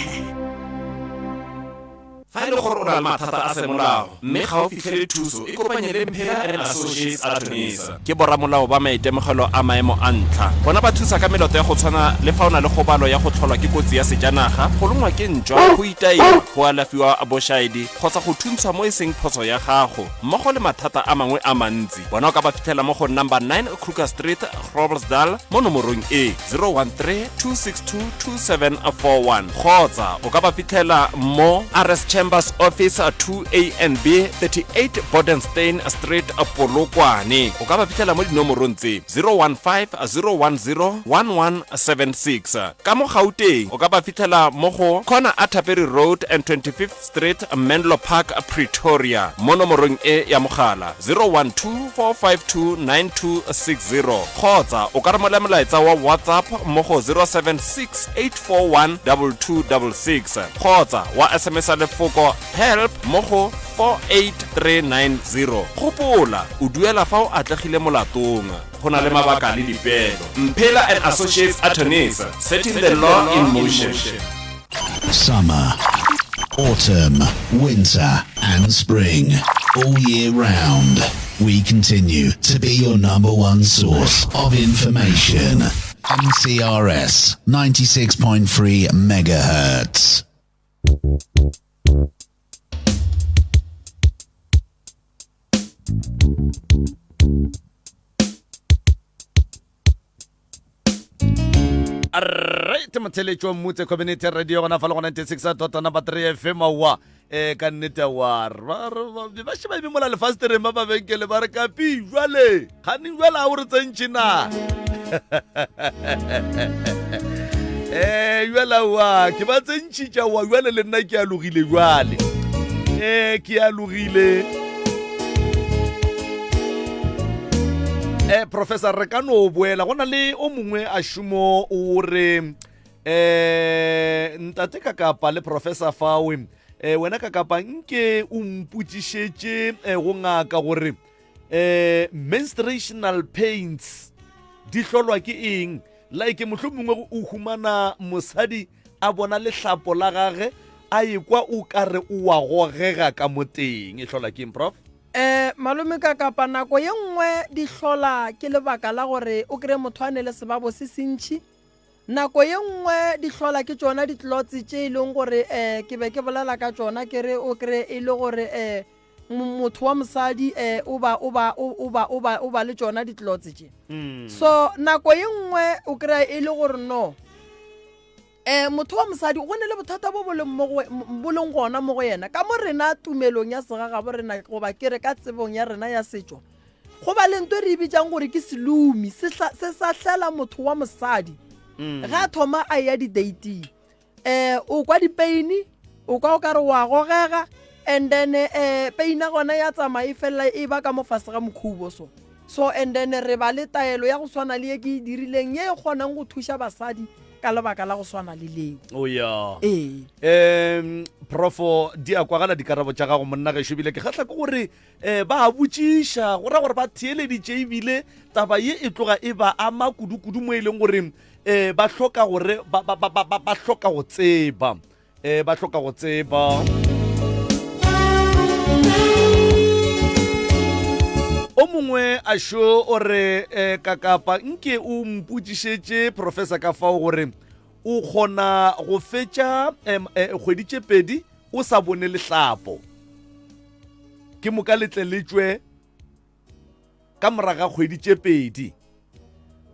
Fa e le gore o na le mathata a semolao mme ga o fitlhele thuso, ikopanye le Mphela and Associates Attorneys. Ke boramolao ba maitemogelo a maemo a ntlha. Bona ba thusa ka meloto ya go tshwana le fa o na le kgobalo ya go tlholwa ke kotsi ya sejanaga, go longwa ke ntšwa, go itaiwa, go alafiwa bošaedi kgotsa go thuntshwa mo e seng phoso ya gago, mmogo le mathata a mangwe a mantsi. Bona o ka ba fitlhela mo go number 9 Kruger Street, Groblersdal mo nomorong e 013 262 2741 kgotsa o ka ba fitlhela mo RS Chambers Office 2A and B 38 Bodenstein Street Polokwane. O ka ba fitlhela mo dinomorong tse 015 010 1176. Ka mo Gauteng o ka ba fitlhela mo go corner Atterbury Road and 25th Street, Menlo Park, Pretoria, mo nomorong e ya mogala 012-452-9260 kgotsa o ka romela molaetsa wa WhatsApp mo go 076-841-2266 kgotsa wa SMS-a lefoko HELP mo go 48390. Gopola, o duela fa o atlegile molatong. Go na le mabaka le dipeelo. Mphela and Associates Attorneys, setting the law in motion. Summer, autumn, winter, and spring. All year round, we continue to be your number one source of information. MCRS 96.3 megahertz. Right motheletšo mmutse community radio gona fa le go 96 dot number 3 fm aowa eh ka nnete aowa ba še ba eme mola lefastereng ba mabenkele ba re kapi jwale kgane jwale a o re tsentšhe na eh jwale aowa ke ba tsentšhitše aowa jwale le nna ke alogile jwale eh ke alogile eh professor re ka no boela go na le o mongwe a šomo o re eh ntate ka kapa le professor fawe eh wena ka kapa nke o mpotšišetše eh, go ngaka gore eh menstruational pains di hlolwa ke eng like mohlomongwe o humana mosadi. a bona lehlapo la gage a ekwa o ka re o wa gogega ka mo teng. E hlola ke eng, Prof? Um malome ka kapa nako ye nngwe di hlola ke lebaka la gore o kry-e motho a ne le sebabo se sentši. Nako ye nngwe di hlola ke tšona di-clots tše e leng gore um ke be ke bolela ka tšona ke re o kry-e e le gore um motho wa mosadi um o ba o ba o ba o ba o ba le tšona di-clots tše. So nako ye nngwe o kry-a e le gore no um motho wa mosadi go ne le bothata bo bo leng mo go bo leng gona mo go yena ka mo rena tumelong ya segagabo rena goba ke re ka tsebong ya rena ya setšo go ba le nto e re e bitsang gore ke selumi se sahlela motho wa mosadi mm. ga a thoma a ya di-dating um o kwa dipeini o kwa o ka re wa gogega and then um peina gona ya tsamaya e felela e ba ka mo fase ga mokhubo so so and then re ba le taelo ya go swana le ye ke e dirileng ye e kgonang go thuša basadi ka lebaka la go swana le leo o ya ee um profo di a kwagala dikarabo tša gago monna gešo ebile ke kgahla ke gore um ba a botšiša go ra gore ba theeleditše ebile taba ye e tloga e ba ama kudu-kudu mo e leng gore um ba hloka gore ba hloka go tseba e ba hloka go tseba o mongwe a šo o re eh, kakapa nke o mpotšišetše professor ka fao gore o kgona go fetša eh, kgwedi tše pedi o sa bone lehlapo ke moka letle le tšwe ka moraga kgwedi tše pedi.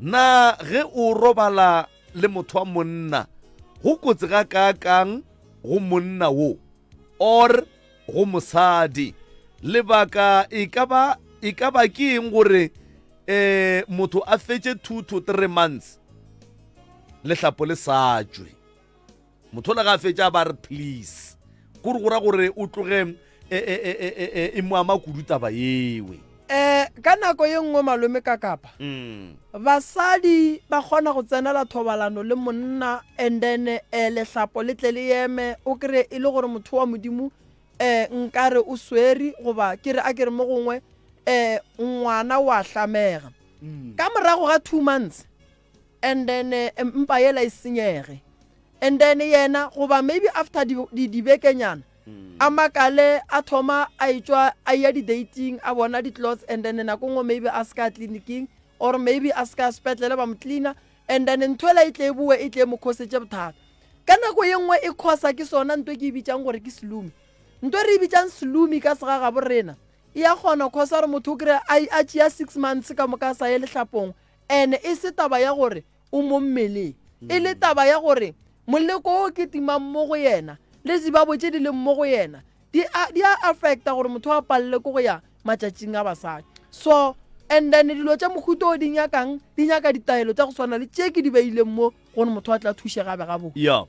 Na ge o robala le motho wa monna go kotsi ga kaakang go monna wo or go mosadi? Lebaka e ka ba e ka ba ke eng gore eh motho a fetše 2 to 3 months lehlapo le sa tšwe? Motho ola ga a fetša ba re please kore go ra gore o tloge e, e, e, e, e, e, e mo ama kudu taba yewe. Um ka nako ye nngwe malome ka kapa Mm. basadi ba kgona go tsenela thobalano le monna and then um lehlapo le tle le eme o kry e le gore motho wa modimo um nkare o swere goba ke re a ke re mo gongwe um ngwana wa hlamega ka morago ga two months and then eh, mpa yela e senyege and then yena goba maybe after dibekenyana mm. a makale a thoma a etšwa a ya di-dating a bona di-clots and then nako nngwe maybe a se ka tleliniking or maybe a se ka sepetlele ba mo cleaner and then ntho ela e tle e boe e tle e mo khosetše bothata ka nako ye nngwe e khosa ke sona nto e ke e bitsang gore ke selumi nto e re e bitsang selumi ka segagabo rena e ya kgona khosa gore motho o kry a tšea six months ka moka a sa ye lehlapong Ene e se taba ya gore o mo mmeleng, e le taba ya gore moleko o kitimang mo go yena le dibabo tše di leng mo go yena di a di a affecta gore motho a palele ke go ya matšatšing a basadi. So and then dilo tša mohuta o di nyakang di nyaka ditaelo tša go swana le tše ke di beileng mo gore motho a tla thušega a be gabotse. Ya.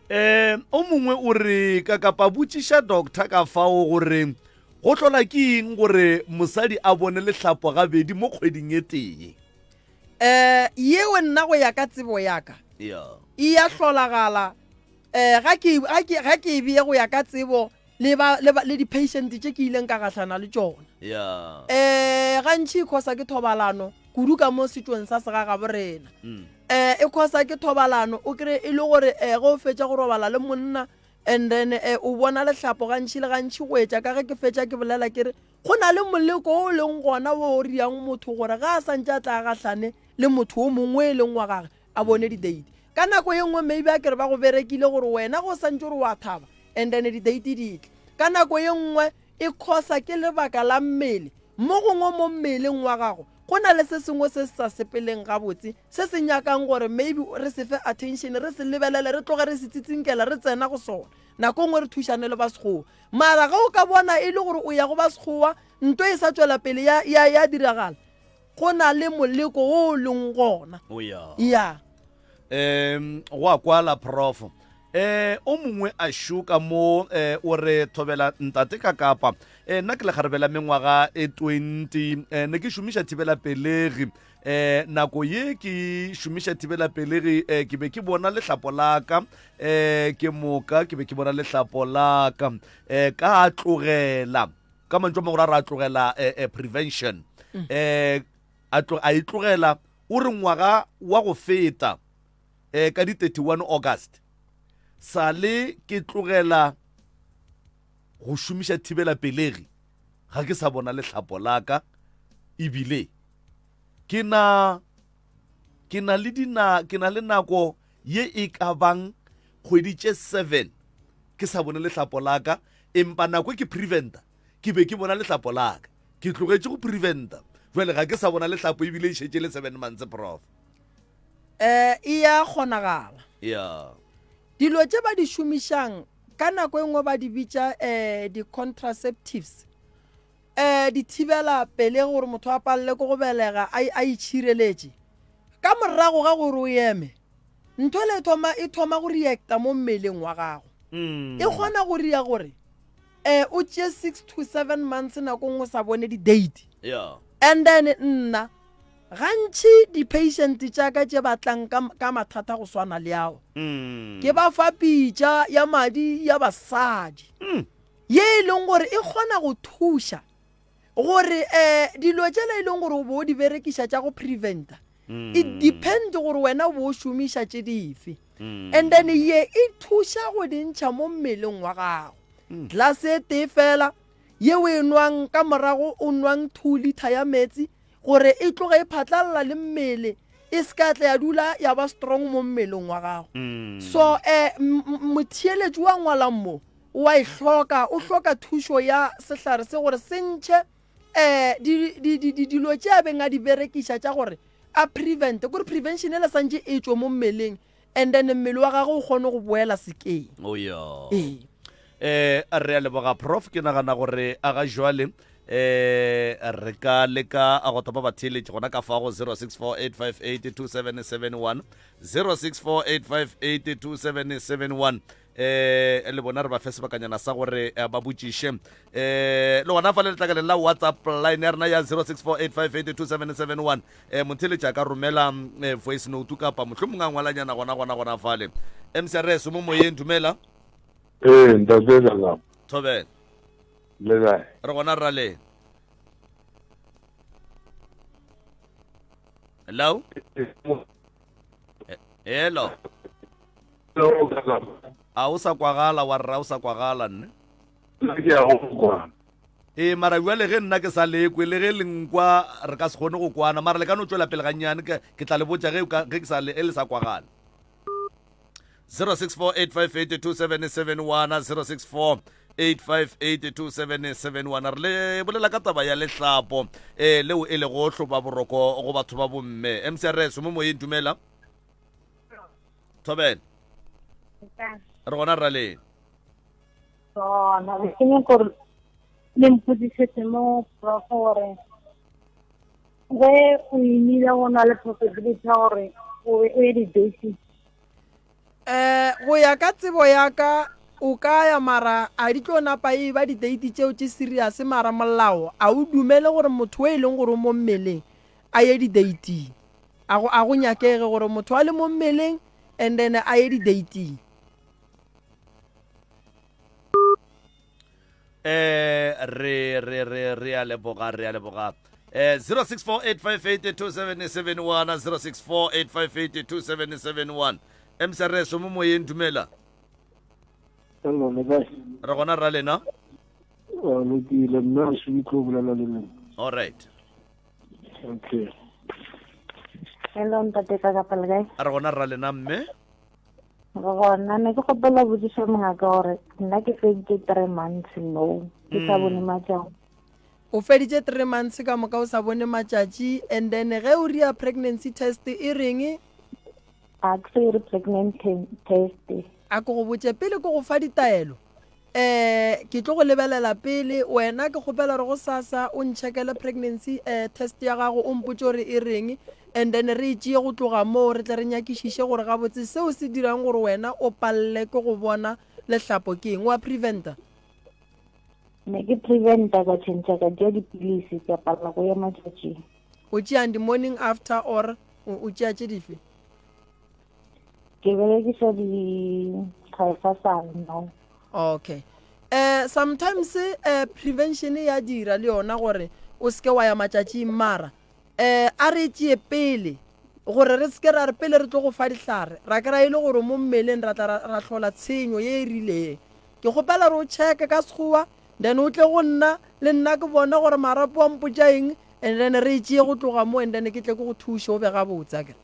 Um o mongwe o re ka kapa botšiša doctor ka fao gore Go hlola ke eng gore mosadi a bone lehlapo gabedi mo kgweding e tee? Um yeo nna go ya ka tsebo ya ka Yeah. e ya hlolagala um ga ke ga ke ga ke e beye go ya ka tsebo le ba le ba le di-patient tše ke ileng ka gahlana le tšona Yeah. um gantši e khosa ke thobalano kudu ka mo setšong sa segagabo rena Mm. um e khosa ke thobalano o kry e le gore um ge o fetša go robala le monna And then eh, o bona lehlapo gantši le gantši go etša ka ge ke fetša ke bolela ke re go na le moleko o leng gona wo o riang motho gore ga a santše a tla gahlane le motho o mongwe e leng wa gage a bone di-date ka nako ye nngwe maybe a kere ba go berekile gore wena go santše gore wa thaba and then di-date di tle ka nako ye nngwe e khosa ke lebaka la mmele mo gongwe mo mmeleng wa gago go na le se sengwe se se sa sepeleng gabotse se se nyakang gore maybe re se fe attention re se lebelele re tloge re se tsitsinkela re tsena go sona nako nngwe re thušane le ba sekgowa mara ge o ka bona e le gore o ya go ba sekgowa nto e sa tšwela pele ya, ya, ya diragala go na le moleko o o leng gona Oh, yeah. ya um go a kwala prof eh o mongwe a šoka mo eh o re thobela ntate ka kapa eh nna ke lekgarebe la mengwaga e 20 eh ne ke šomiša thibela pelegi eh nako ye ke šomiša thibela pelegi eh ke be ke bona lehlapo la ka eh ke moka ke be ke bona lehlapo la ka eh ka tlogela ka mantšu a mangwe ra ra tlogela eh, eh, prevention eh a tlo a e tlogela O re ngwaga wa go feta eh, ka di 31 August. Sale ke tlogela go šomiša thibelapelegi ga ke sa bona lehlapo la ka ebile ke na ke na le dina ke na le nako ye e ka bang kgwedi tše 7 ke sa bone lehlapo la ka empa nako e ke preventa ke be ke bona lehlapo la ka ke tlogetše go preventa jwale ga ke sa bona lehlapo ebile e šetše le 7 months prof eh e ya kgonagala ya dilo tše ba di šomišang ka nako e nngwe ba di bitša um di-contraceptives um di thibela pelegi gore motho a palele ke go belega a a itšhireletše ka morago ga gore o eme ntho le e thoma e thoma go reacta mo mmeleng wa gago mm. e kgona go ria gore um o tšee 6 to 7 months nako nngwe o sa bone di-date yeah. and then nna gantši di-patient tša ka tše batlang ka, ka mathata go swana le ao mm. ke ba fa pitša ya madi ya basadi mm. ye e leng gore e kgona go thuša gore um dilo tšela e leng gore o bo o di berekiša tša go preventa mm. it depend gore wena o bo o šomiša tše dife mm. and then ye e thuša go di ntšha mo mmeleng wa gago mm. glass e tee fela ye o e nwang ka morago o nwang 2 liter ya metsi gore e tloge e phatlalla le mmele e se ka tla ya dula ya ba strong mo mmeleng wa gago mm. so um motheeletši wa ngwalang mo o a e hloka o hloka thušo ya sehlare se gore se ntšhe um dilo tše a beng a di berekiša tša gore a prevent kore prevention ele santše e tšwe mo mmeleng and then mmele wa gagwe o kgone go boela sekeng oh, yeah. ee eh re a leboga prof ke nagana gore a ga jwale eh re ka leka a go topa batheeletši gona ka fa go 0648582771 0648582771 eh le bona re ba fe sebakanyana sa gore eh, ba botšiše eh le gona fa le letlakaleng la whatsapp line ya rena ya 0648582771 eh motheletši a ka romela eh, voice note kapa mohlomongwe a ngwalanyana gona gona gona fale mcrs mo moyeng dumela Ee, ntate Lelapa. Thobela. Le kae? Re gona rra le. Hello? Hello. A o sa kwagala wa rra o sa kwagala nne. Nna ke ya go kwana. Ee, mara bjale ge nna ke sa lekwe le ge le nkwa re ka se kgone go kwana mara le ka no tšwela pele gannyane ke ke tla le botša ge ge ke sa le e le sa kwagala. 0648582771 0648582771 re le bolela ka taba ya lehlapo um leo e lego hloba boroko go batho ba bomme mcrs mo moyeng dumela thobela re gona rraleng gona ke nyaka gore le mpotsisetse mo prof gore ge o imile go na le possibility ya gore o be o ye di-basic um go ya ka tsebo ya ka o ka ya mara a di tlo napa e ba di-date tšeo tše serious mara molao a o dumele gore motho o e leng gore o mo mmeleng a ye di-dating a go a go nyakege gore motho a le mo mmeleng and then a ye di-dating eh re re re re a leboga re a leboga eh 0648582771 0648582771 mcrs mo moyeng dumela Hello, le kae? re gona rra lena O lokile mme a se tlo bolela le lena. all right Okay. Hello ntate ka kapa le kae? a re gona rra lena mme Re gona ne ke kgopela botšiša mongaka gore nna ke feditše three months no ke sa bone matšatši. O feditše three months ka moka o sa bone matšatši and then ge o ria pregnancy test e reng? A ke se ire pregnant test. A ke go botše pele ke go fa ditaelo um ke tlo go lebelela pele wena ke kgopela gore gosasa o ntšhekele pregnancy um test ya gago o mpotše gore e reng and then re e tšee go tloga moo re tle re nyakišiše gore gabotse seo se dirang gore wena o palele ke go bona lehlapo ke eng wa preventa Ne ke preventa ka tšhentšha ka tšea dipilisi ka palela go ya matšatšing. O tšeang di-morning after or o tšea tše dife? Ke berekiša di-trifasal no. Okay. Eh sometimes eh prevention ya dira le yona gore o seke wa ya matšatšing mara eh a re tšee pele. Gore re se ke ra re pele re tlo go fa dihlare, ra kry-a e le gore mo mmeleng ra tla ra, ra hlola tshenyo ye e rileng. Ke kgopela gore o checke ka Sekgowa, then o tle go nna, le nna ke bone gore marapo a mpotša eng, and then re e tšee go tloga mo, and then ke tle ke go thuše o be gabotse, akere.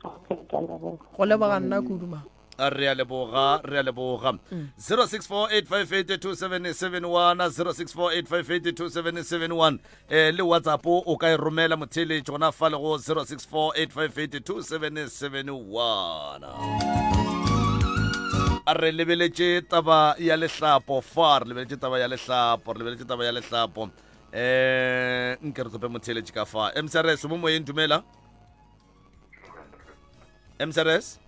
Okay, ke a leboga. Go leboga nna kudu, ma. A re a leboga, re a leboga. 0648582771, 0648582771. Eh, le WhatsApp o ka e romela motheeletši gona fa le go 0648582771. A re lebeletše taba ya lehlapo fa, re lebeletše taba ya lehlapo, re lebeletše taba ya lehlapo. Eh, nke re tlope motheeletši ka fa. MCRS mo moyeng dumela. MCRS?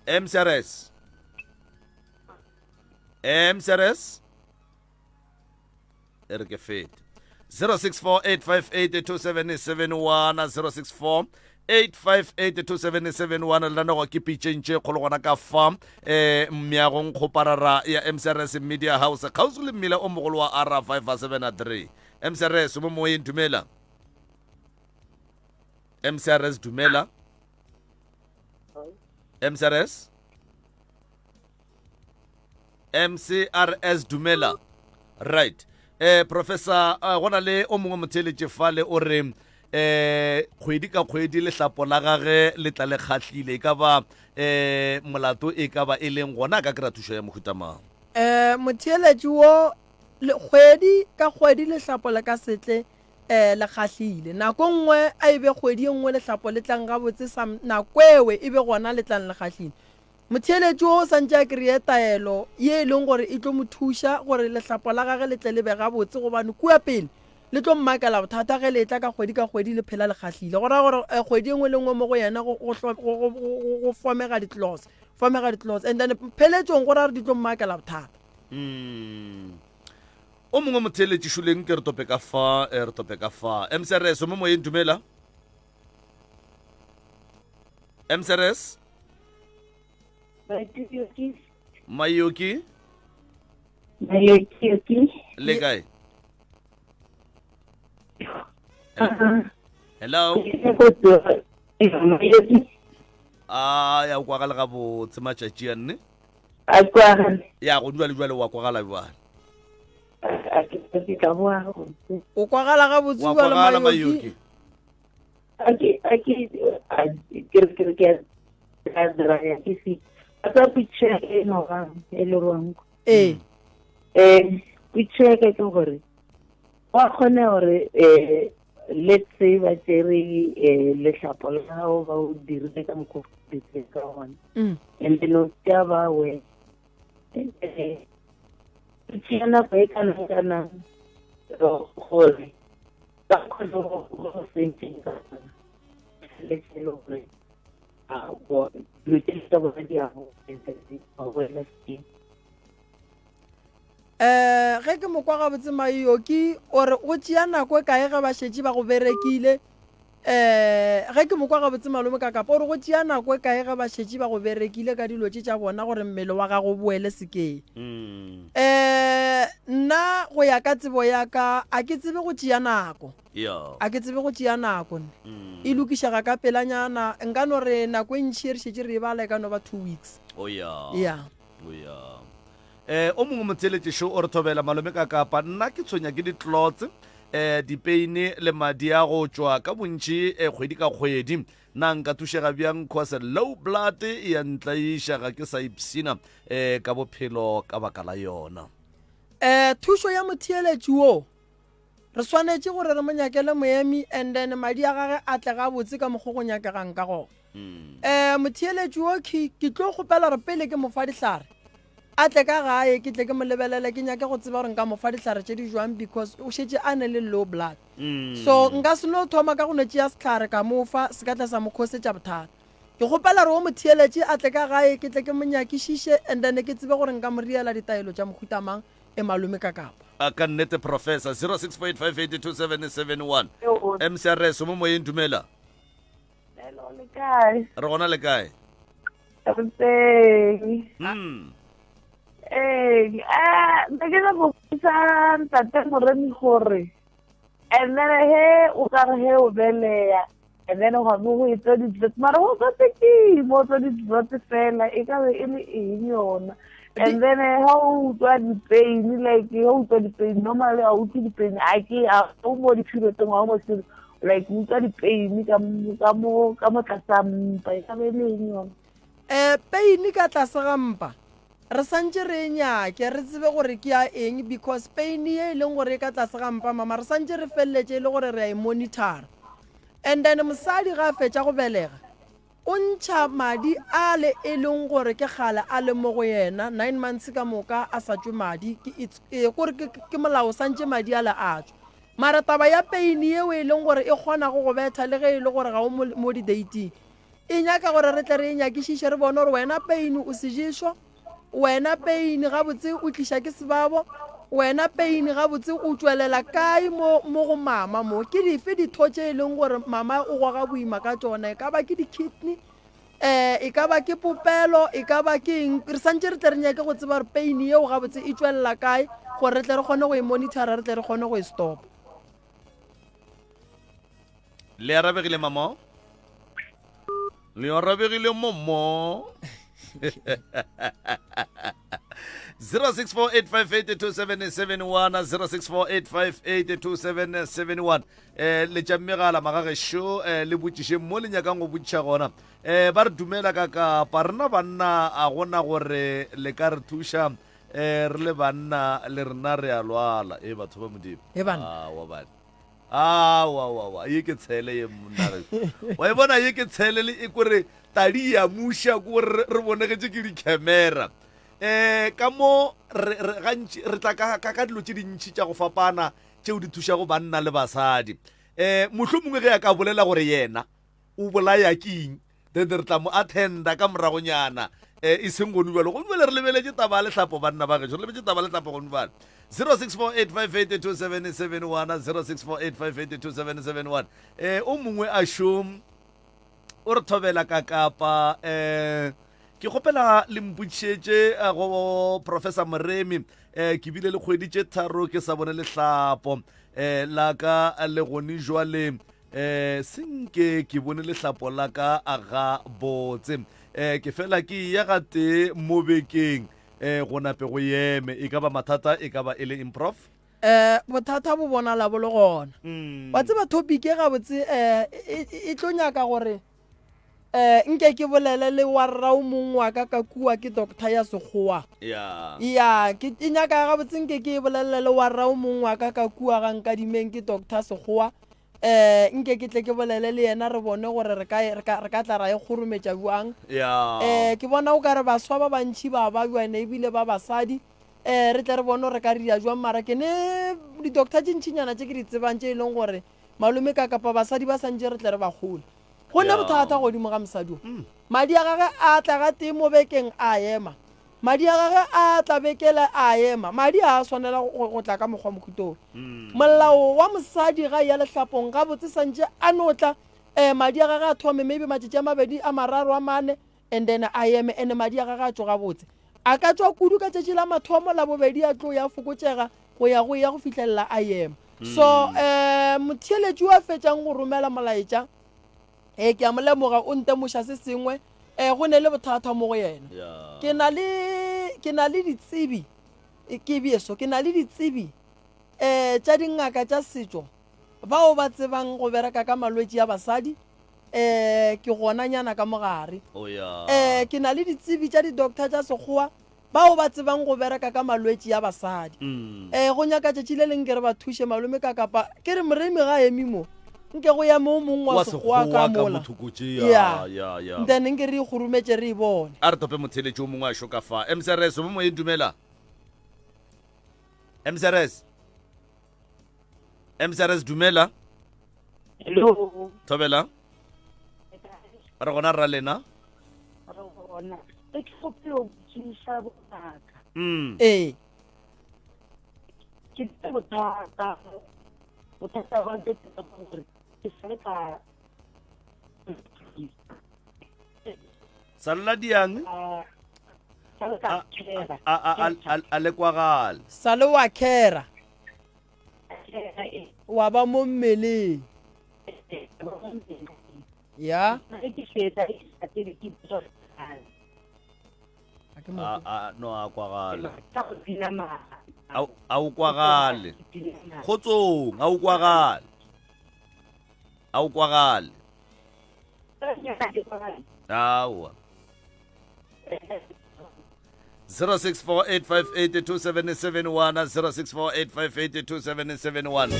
MCRS? MCRS? E re ke fete. 0648582771 064 8582771 lenanego ke pitšeng tše kgolo gona ka fa um meagong kgoparara ya mcrs media house kgauswi le mmila o mogolo wa r 573 mcrs mo moyeng dumela mcrs dumela mcrs mcrs dumela right eh professor eh, go na le o mongwe motheeletše fale o re eh kgwedi ka kgwedi lehlapo la gage le tla le kgahlile e ka ba eh molato e ka ba e leng gona a ka kry-a thušo ya mohuta mang um motheeletši wo le kgwedi ka kgwedi lehlapo le ka setle um le kgahlile. Nako nngwe a e be kgwedi ye nngwe lehlapo le tlang gabotse, some nako ewe e be gona le tlang le kgahlile. Motheeletši wo o santše a kreye taelo ye e leng gore e tlo mo thuša gore lehlapo la gage le tle le be gabotse gobane kua pele le tlo mmakela bothata ge le etla ka kgwedi ka kgwedi le phela le kgahlile. Go ra gore kgwedi e nngwe le nngwe mo go yena go, go, go, go, go, go fomega di-clause, fomega di-clause and then pheletšong go ra gore di tlo mmakela bothata. Mm. O mongwe motheeletši šuleng ke re tope ka fa, eh, re tope ka fa. MCRS, o mo moyeng dumela. MCRS? Mayoki. Mayoki? Mayoki. Le kae? Hello? Mayoki. A ya o kwagala gabotse matšatši a nne. A kwagale. Ya go jwale jwale wa kwagala jwale. A ke ke tla boa gabotse. O kwagala gabotse Wa jwale kwagala Mayoki. Mayoki. A ke a ke a ke re ke re ke a dira ya ke se. A tsa picture e no ga e le rwang. Ee. Eh picture ke ke gore wa kgone gore eh let's say ba tsere eh lehlapo la gago ba o dirile ka mokgwa o dirile ka gona. Mm. And then o tša ba we eh tšea nako e kana kana gore ba kgone go go sentseng ka gona le tselo gore a bo dilo tse tsa bona di a go di a boela sekeng. Um ge ke mo kwa gabotse Mayoki o re go tšea nako e kae ge ba šetše ba go berekile? Um ge ke mo kwa gabotse malome Kakapa o re go tšea nako e kae ge ba šetše ba go berekile ka dilo tše tša bona gore mmele wa gago o boele sekeng? Um nna go ya ka tsebo ya ka a ke tsebe go tšea nako. A ke tsebe go tšea nako nne. E lokišega ka pelanyana nka no re nako e ntši e re šetše re e bala e ka no ba two weeks. Oh ya. Ya. Oh ya. Eh, o mongwe motheeletši šo o re thobela malome ka kapa nna ke tshwenya ke di-clots eh, dipeine le madi a go tšwa ka bontši eh, kgwedi ka kgwedi. Na nka thušega bjang cause low blood e ya ntlaiša ga ke sa ipshina eh, ka bophelo ka baka la yona. Eh, thušo ya motheeletši wo Re swanetše gore re mo nyakele moemi and then madi a gage a tle gabotse ka mokgo go nyakegang ka gona. Um motheeletši wo ke ke tlo kgopela gore pele ke mo fa dihlare a tle ka gae ke tle ke mo lebelele ke nyake go tseba gore nka mo fa dihlare tše di jwang because o šetše a ne le low blood. So nka se no thoma ka go no tšea sehlare ka mo fa se ka tla sa mo khosetša bothata. Ke kgopela gore o motheeletši a tle ka gae ke tle ke mo nyakišiše and then ke tsebe gore nka mo riela ditaelo tša mohuta mang e malome ka kapa. A ka nnete professor 06.5822771 MCRS o mo moyeng dumela. Hello le kae? Re gona le kae? Re teng. Mm. Ee, eh, ne ke nyaka go botsa ntate Moremi gore. And then he o ka re he o beleya and then gwa be go etsa di-drip mara go tswa tekeng mo tswa di-drop fela e ka be e le eng yona and then ha o utlwa di-pain like ha o utlwa di-pain normally ha o utlwe di-pain a ke a o mo di-periodong ha o mo selo like o utlwa di-pain ka mo ka mo tlase ga mpa e ka be e le eng yona um pain ka tlase ga mpa Re santše re e nyake, re tsebe gore ke ya eng because pain ye e leng gore e ka tlase ga mpa mama re santše re feleletše e le gore re a e monitor-a. And then mosadi ga a fetša go belega o ntšha madi ale e leng gore ke kgale a le mo go yena nine months ka moka a sa tšwe madi ke it's e kore ke ke molao santše madi ale a tšwa. Mara taba ya pain yeo e leng gore e kgona go go betha le ge e le gore ga o mo mo di-dating E nyaka gore re tle re e nyakišiše re bone gore wena pain o seješo, wena pain gabotse o tliša ke sebabo, wena pain gabotse o tšwelela kae mo mo go mama mo. Ke dife ditho tše e leng gore mama o goga boima ka tšona, e ka ba ke di-kidney, um e ka ba ke popelo, e ka ba ke eng. Re santše re tle re nyake go tseba gore pain yeo gabotse e tšwelela kae gore re tle re kgone go e monitora, re tle re kgone go e stopa. Le arabegile mamo? Le arabegile momo? 0648582771 0648582771 eh le tša megala magagešo eh le botšiše mo le nyakang go botšiša gona eh ba re dumela ka kapa rena banna a gona gore le ka re thuša eh re le banna le rena re a lwala e batho ba modimo E banna. Ah, wa bana awawawa ye ke tshele ye monna wa e bona ye ke tshele le e kore tadi ya muša ko re re bonegetše ke di-camera um ka mo re re gantši re tla ka ka ka dilo tše dintši tša go fapana tšeo di thušago banna le basadi um mohlomongwe ge a ka bolela gore yena o bolaya ke eng then re tla mo attenda ka moragonyana um e seng gone bjalo gone bjale re lebeletše taba ya lehlapo banna ba gešo re lebetše taba ya lehlapo gone bjale 0648582771 0648582771 um o mongwe a šom o re thobela ka kapa um ke kgopela le mpotšišetše eh, go professor moremi um ke bile le kgwedi tše tharo ke sa bone lehlapo um la ka le gone jwale Eh, senke ke bone lehlapo la ka a ga botse. Eh, ke fela ke ya ga tee mo bekeng. Eh, go nape go eme. E ka ba mathata, e ka ba e le eng, Prof? Eh, bothata bo bonala bo le gona. Wa tseba topic e gabotse eh, e, e, e tlo nyaka gore eh, nke ke bolele le warra o mongwe wa ka ka kua ke doctor ya sekgowa. Ya. Ya, ke e nyaka gabotse nke ke e bolelele le warra o mongwe wa ka ka kua ga Nkadimeng ke doctor sekgowa. um nke ke tle ke bolele le yena re bone gore re ka, re ka, re ka tla ra e kgorometša bjang. Ya. Um ke bona o ka re baswa ba bantši ba babja ene ebile ba basadi um re tle re bone gore re ka dira jwang mara ke ne di-doctor tše ntšinyana tše ke di tsebang tše e leng gore malome ka kapa basadi ba santše re tle re ba kgole. Go ne Ya. bothata godimo ga mosadi o. Madi a gage a tla gatee mo bekeng a ema. Madi a gagwe a tla bekela a ema. Madi a a swanela go, go tla ka mokgwa mohuta wo. Molao wa mosadi ga eya lehlapong gabotse santše a no tla, eh, madi a gagwe a thome maybe matšatši a mabedi, a mararo, a mane and then a eme and madi a gagwe a tšwe gabotse. A ka tšwa kudu ka tšatši la mathomo, la bobedi a tlo ya fokotšega go ya go ya go fihlelela a ema. So, eh, motheeletši yo a fetšang go romela molaetša, Ee, ke a mo lemoga, o ntemoša se sengwe. Ee, go ne le bothata mo go yena. Ke na le, ke na le ditsebi, ke bjeso, ke na le ditsebi um tša dingaka tša setšo bao ba tsebang go bereka ka malwetši a basadi. Um ke gona nyana ka mogare. Um ke na le ditsebi tša di-doctor tša Sekgowa Bao ba tsebang go bereka ka malwetši a basadi. Ee, go nyaka tšatši le leng ke re ba thuše malome ka kapa ke re Moremi ga a eme mo, nke go eme o mongwe wa Wa Sekgowa Sekgowa ka ka mola. mo thoko tše, Ya. ya, ya, ya. Then nke re ikgurumetše re e bone. A re tope motheeletši o mongwe a šo ka fa. MCRS, o mo moyeng dumela. MCRS. MCRS dumela. Hello. Thobela. Re gona rra lena. Re gona. Ke kgopelo go botšiša bongaka. Mm. Ee. Ke le bothata. Bothata ba ke gore ke sa ka Salla diang? Sa le ka khera. A a a a le kwagale. Sa le wa khera. Wa ba mo mmeleng. Ya. A no a kwagale. A o kwagale. Kgotsong, a o kwagale. A o kwagale. Aowa. 0648582771 0648582771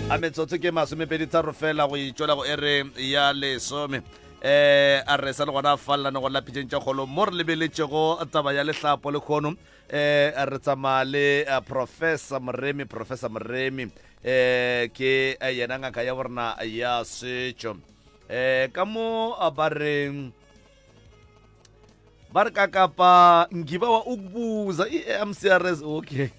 a metsotso ke masomepeditharo fela go itšwela go ere ya lesome eh a re sa le gona fallane go la pitšeng tša kgolo mo re lebeletšego taba ya lehlapo le kgono eh re tsamaya le eh, professor moremi professor moremi eh ke eh, yena ngaka ya borena ya setšo eh ka mo ba reng ba re kakapa ngibawa ukubuza i-mcrs okay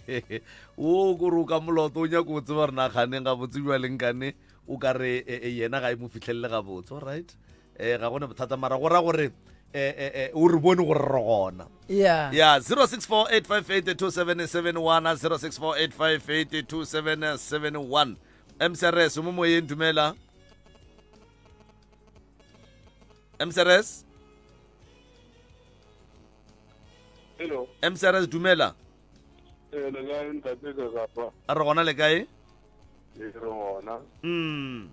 o kore o ka moloto o nyako o tseba re naganeng gabotse bjaleng kane o ka re e, e, yena ga e mo fitlhelele gabotse alright um ga gone bothata mara go ra gore eh, o re bone gore re gona yeah ya 0648582771 0648582771 mcrs mo moyeng dumela mcrs Hello. mcrs dumela Eh, le kae ntate ka kapa? a re gona le kae Eh, re gona. mm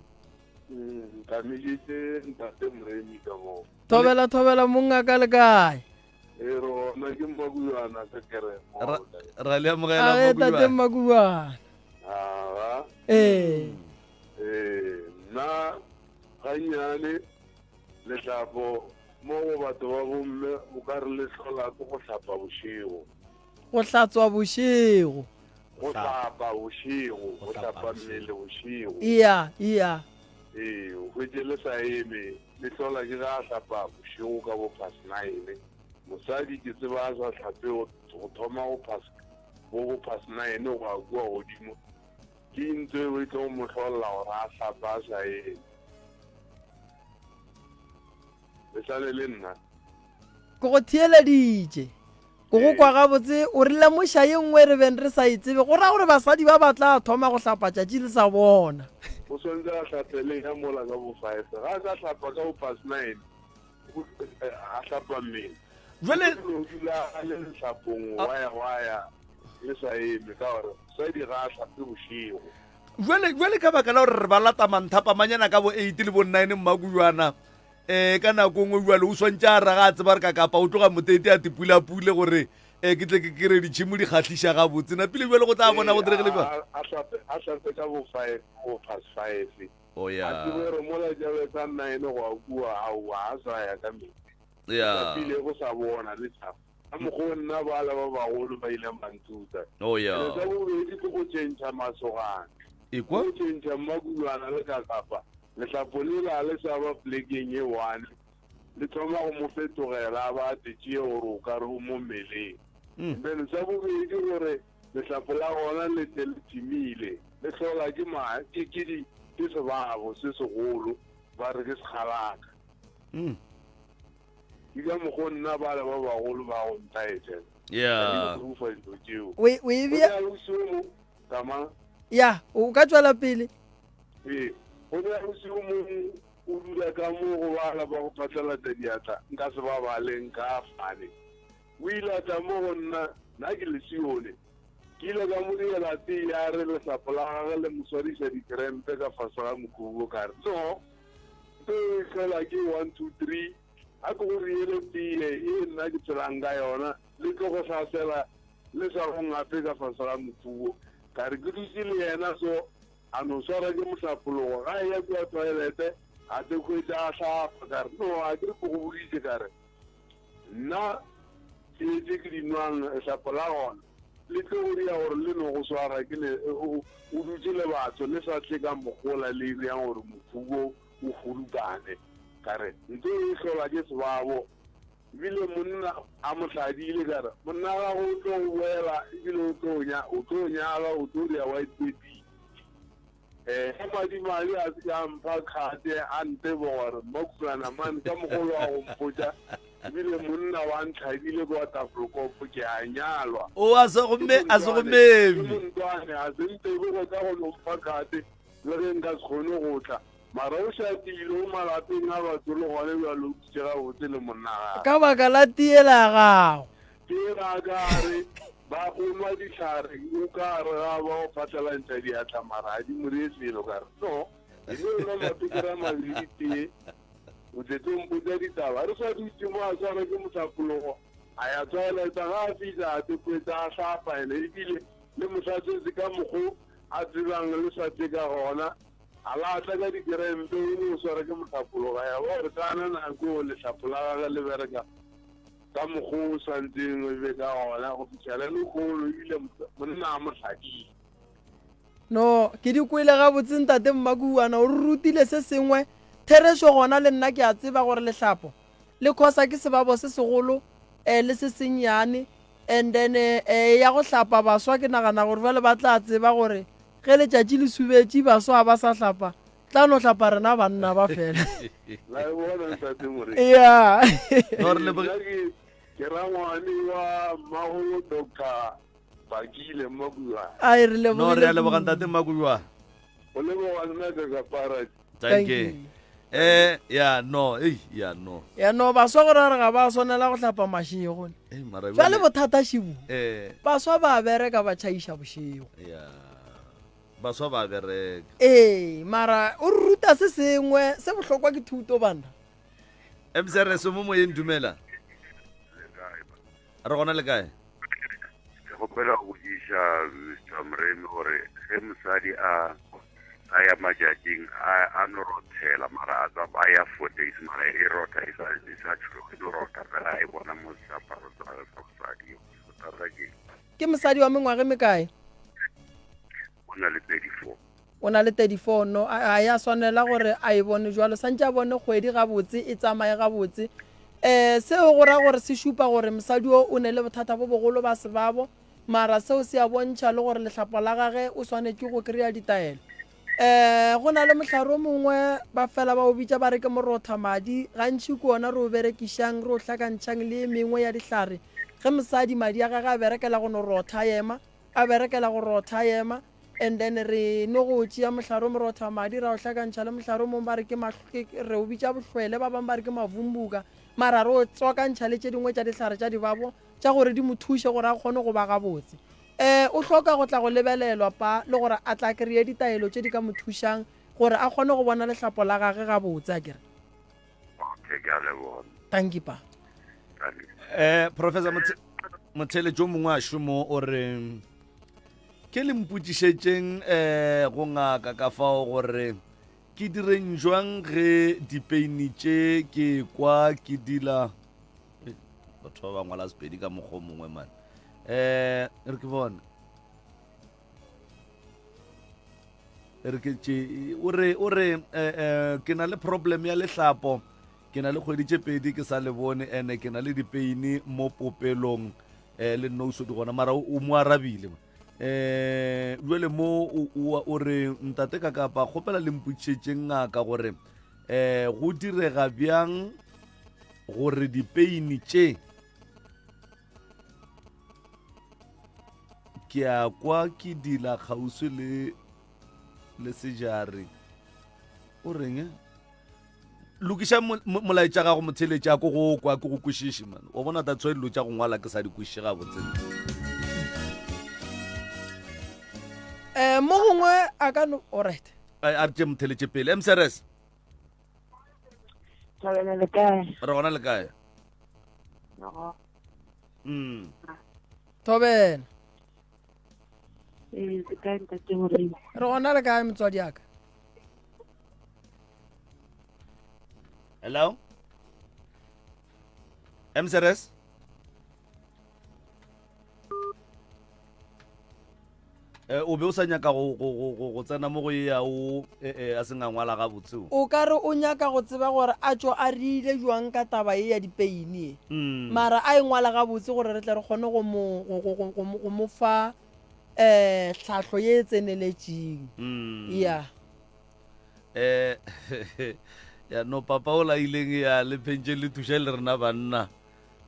Mm, Ntameditse ntate Moremi ka mo. Thobela thobela monga ka le kae? Eh, re gona ke Mmakubana ka keremo. Ra- ra le amogela A tate Mmakubana. Mmakubana. Aga. Eh. Eh, nna Gannyane, lehlapo mo go batho ba bomme o ka re le hlola ke go hlapa bošego. Go hlatswa bošego. Go hlapa bošego, go hlapa mmele bošego. Iya, iya. Ee, o hwetše le sa eme, le hlola ke ge a hlapa bošego ka bo past nine. Mosadi ke tseba a sa hlape go thoma go past, bo bo past nine go ya kua godimo. Ke eng tseo e tlo mo hlolla gore a hlape a sa eme? Le sa le le nna? Ke go theeleditše. Ke go kwa gabotse. O re lemoša ye nngwe re beng re sa e tsebe. Go ra gore basadi ba ba tla thoma go hlapa tšatši le sa bona. O swanetše a hlape le ya mola ka bo five. Ga a ka hlapa ka bo past nine, a hlapa mmele. Jwale o dula a le lehlapong waya waya le sa eme ka gore mosadi ga a hlape bošego. Jwale jwale ka baka la gore re ba lata manthapamanyana ka bo 8 le bo 9 mmakujwana eh ka nako nngwe jwale o swantše a raga a tseba re ka kapa o tloga motete a tepulapule gore eh ke tle ke kere ditšhimo di kgahliša gabotse napile jwale go tla bona go diregile jwang a hlape a hlape ka bo 5 bo past 5 oh a ya tsebe gore mola jalo tsa 9 go a kua aowa a sa ya ka metsi ya Pile go sa bona le tšhaba. Ka mokgwa o nna bala ba bagolo ba ile ba nthuta. Oh ya. Ene sa bobedi ke go tšhentšha masogana. Ekwa. Go tšhentšha mmakulwana le kakapa. Lehlapo lela le sa ba plekeng e one. Le thoma go mo fetogela a ba a tšee gore o ka re o mo mmeleng. Mm. Then sa bobedi gore lehlapo la gona le tle le timile. Le hlola ke ma ke ke di ke sebabo se segolo ba re ke sekgalaka. Mm. Ke ka mokgo nna bale ba bagolo ba go ntaetela. Yeah. Ka di proofa dilo tšeo. O e- o e Go bea- ne ausi o mong, tsamaya. Ya, o ka tšwela pele. Ee, go ne ausi o mong o dula ka mo go bala ba go phatlalatša diatla, nka se ba bale nka fane. O ile a tla mo go nna, nna ke le Sione. Ke ile ka mo diela tee ya re lesapo la gagwe le mo swariša dikrempe ka fase ga mokhubo, ka re, No, Nto e hlola ke one, two, three. A ke go riele tee ye nna ke phelang ka yona, le tlo go hlasela le sa go ngape ka fase ga mothubo. Ka re ke dutše le yena so, a no swara ke mohlapologo. Ga a eya kua toilete, a te hwetša a hlapa. Ka re, No, a ke re ke go boditše ka re nna tee tše ke di nwang, lehlapo la gona le tlo go dira gore le no go swara ke le o dutše le batho le sa tle ka mogola le iriang gore mothubo o hudukane. Ka re, Nto e hlola ke sebabo. Ebile monna a mo hladile ka re, Monna gago o tlo go boela ebile o tlo nya o tlo nyala o tlo dira white baby. Eh, ka madimabe a se ke a mpha khate a nteboga gore Mmakhulana man ka mogolo wa go mpotša. Ebile monna wa ntlhadile kwa Tafelkop ke a nyalwa. O a se go me a se go meme. Ke montwane a se ntebe go tla go no mpha khate le ge nka se kgone go tla. Mara o šatile o malapeng a batho le gone bjalo o dutše gabotse le monna gagwe. Ka baka la tiela ya gago. Tiela a ka re ba o nwa dihlare o ka re ga ba o phatlalantšha diatla mara ga di mo reye selo ka re no e no nwa mapekere a mabedi tee O tletse o mpotsa ditaba. Re sa dutše mo a swarwa ke mohlapologo, a ya toileta. Ga a fihla a tekwetsa a hlapa ene ebile le mohlatswetse ka mokgo a tsebang le sa tse ka gona. A la tla ka dikerempe o no swara ke mohlapologo. Ya ba gore kana nako lehlapo la gage le bereka ka mokgo o swantseng o be ka gona go fihla le lekgolo ebile monna a mo hladile. No, ke di kwele gabotse ntate Mmakuwana, o re rutile se sengwe. Therešo gona le nna ke a tseba gore lehlapo le khosa ke sebabo se segolo eh, le se sennyane and then eh, ya go hlapa baswa ke nagana gore bjale ba tla tseba gore ge letšatši le subetše baswa ba sa hlapa tla no hlapa rena banna ba fela. La e bona ntate Morena. Yeah. No, re leboge- Nna ke ke rangwane wa mmago Doctor Bakile Mmakuwa. Ai re No, lebogile. re a leboga ntate Mmakuwa. O leboga nna ka kapara. Thank you. Eh, ya no, ei, ya no. Ya no baswa gore re ga ba swanela go hlapa mašego. Ei, mara Jwale bothata šibu. Eh. Baswa ba bereka ba tšhaiša bošego. Ya. Baswa ba bereka. Ee, mara o re ruta se sengwe se bohlokwa ke thuto bana. MCRS mo moyeng dumela. Re gona le kae? Ke kgopela go botšiša Mr. Moremi gore ge mosadi a a ya matšatšing a a no rothela mara a tsa a ya four days mara e rotha e sa e sa tšhologe e no rotha fela a e bona mo seaparo sa sa mosadi bothata ke Ke mosadi wa mengwaga e mekae? o na le 34 O na le 34 no a a ya swanela gore a e bone jwalo santše a bone kgwedi gabotse e tsamaye gabotse um seo go ra gore se šupa gore mosadi o o ne le bothata bo bogolo ba sebabo mara seo se a bontšha le gore lehlapo la gage o swanetše go kry-a ditaelo um go na le mohlare o mongwe ba fela ba o bitša ba re ke morotha madi gantši ke ona re o berekišang re o hlakantšhang le e mengwe ya dihlare ge mosadi madi a gage a berekela go no rotha a ema a berekela go rotha a ema and then re no go tšea mohlare o morotha madi ra o hlakantšha le mohlare o mongwe ba re ke re o bitša bohlwele ba bangwe ba re ke mavumbuka mara re o tswakantšha le tše dingwe tša dihlare tša dibabo tša gore di mo thuše gore a kgone go ba gabotse um o hloka go tla go lebelelwa pa le gore a tla kry-e ditaelo tše di ka mo thušang gore a kgone go bona lehlapo la gage gabotse a kere Okay, ke a leboga. Thank you, pa. Eh, Professor Motheletši o mongwe a šomo o re ke le mpotšišetšeng eh go ngaka ka fao gore ke direng jwang ge dipeini tše ke kwa ke dila eh, batho ba ba ngwala sepedi ka mokgwa o mongwe mane eh re ke bone re ke tše o re o re eh, eh, ke na le problem ya lehlapo ke na le kgwedi tše pedi ke sa le bone ene ke na le dipeini mo popelong eh, le nouso di gona mara o mo arabile eh jwale mo o re ntate ka kapa kgopela le mpotšetšeng ngaka gore eh go direga bjang gore dipeini tše Ke a kwa ke dila kgauswi le le sejare. O reng? Lokiša molaetša gago motheletši a ko go kwa ke go kwešiše man. O bona that's why dilo tša go ngwala ke sa di kwešiše gabotse. Eh mo gongwe a ka no alright. A re tše motheletše pele. MCRS. Thabela le kae? Re gona le kae? Mm. Thobela. Ee, le kae ntate Moremi? Re gona le kae motswadi aka? Hello? MCRS? Eh, o be o sa nyaka go, go, go, go, go tsena mo go ye ya o eh, eh, a seng a ngwala gabotse o. O ka re o nyaka go tseba gore a tšo a rile jwang ka taba ye ya dipeini ye. Mm. Mara a e ngwala gabotse gore re tle re kgone go mo, go, go, go, go, mo- go mo fa um tlhahlo ye e tseneletšeng. Mm. Ya. Eh, Ya no papa o la ileng ya le phentše le thuša le rena banna.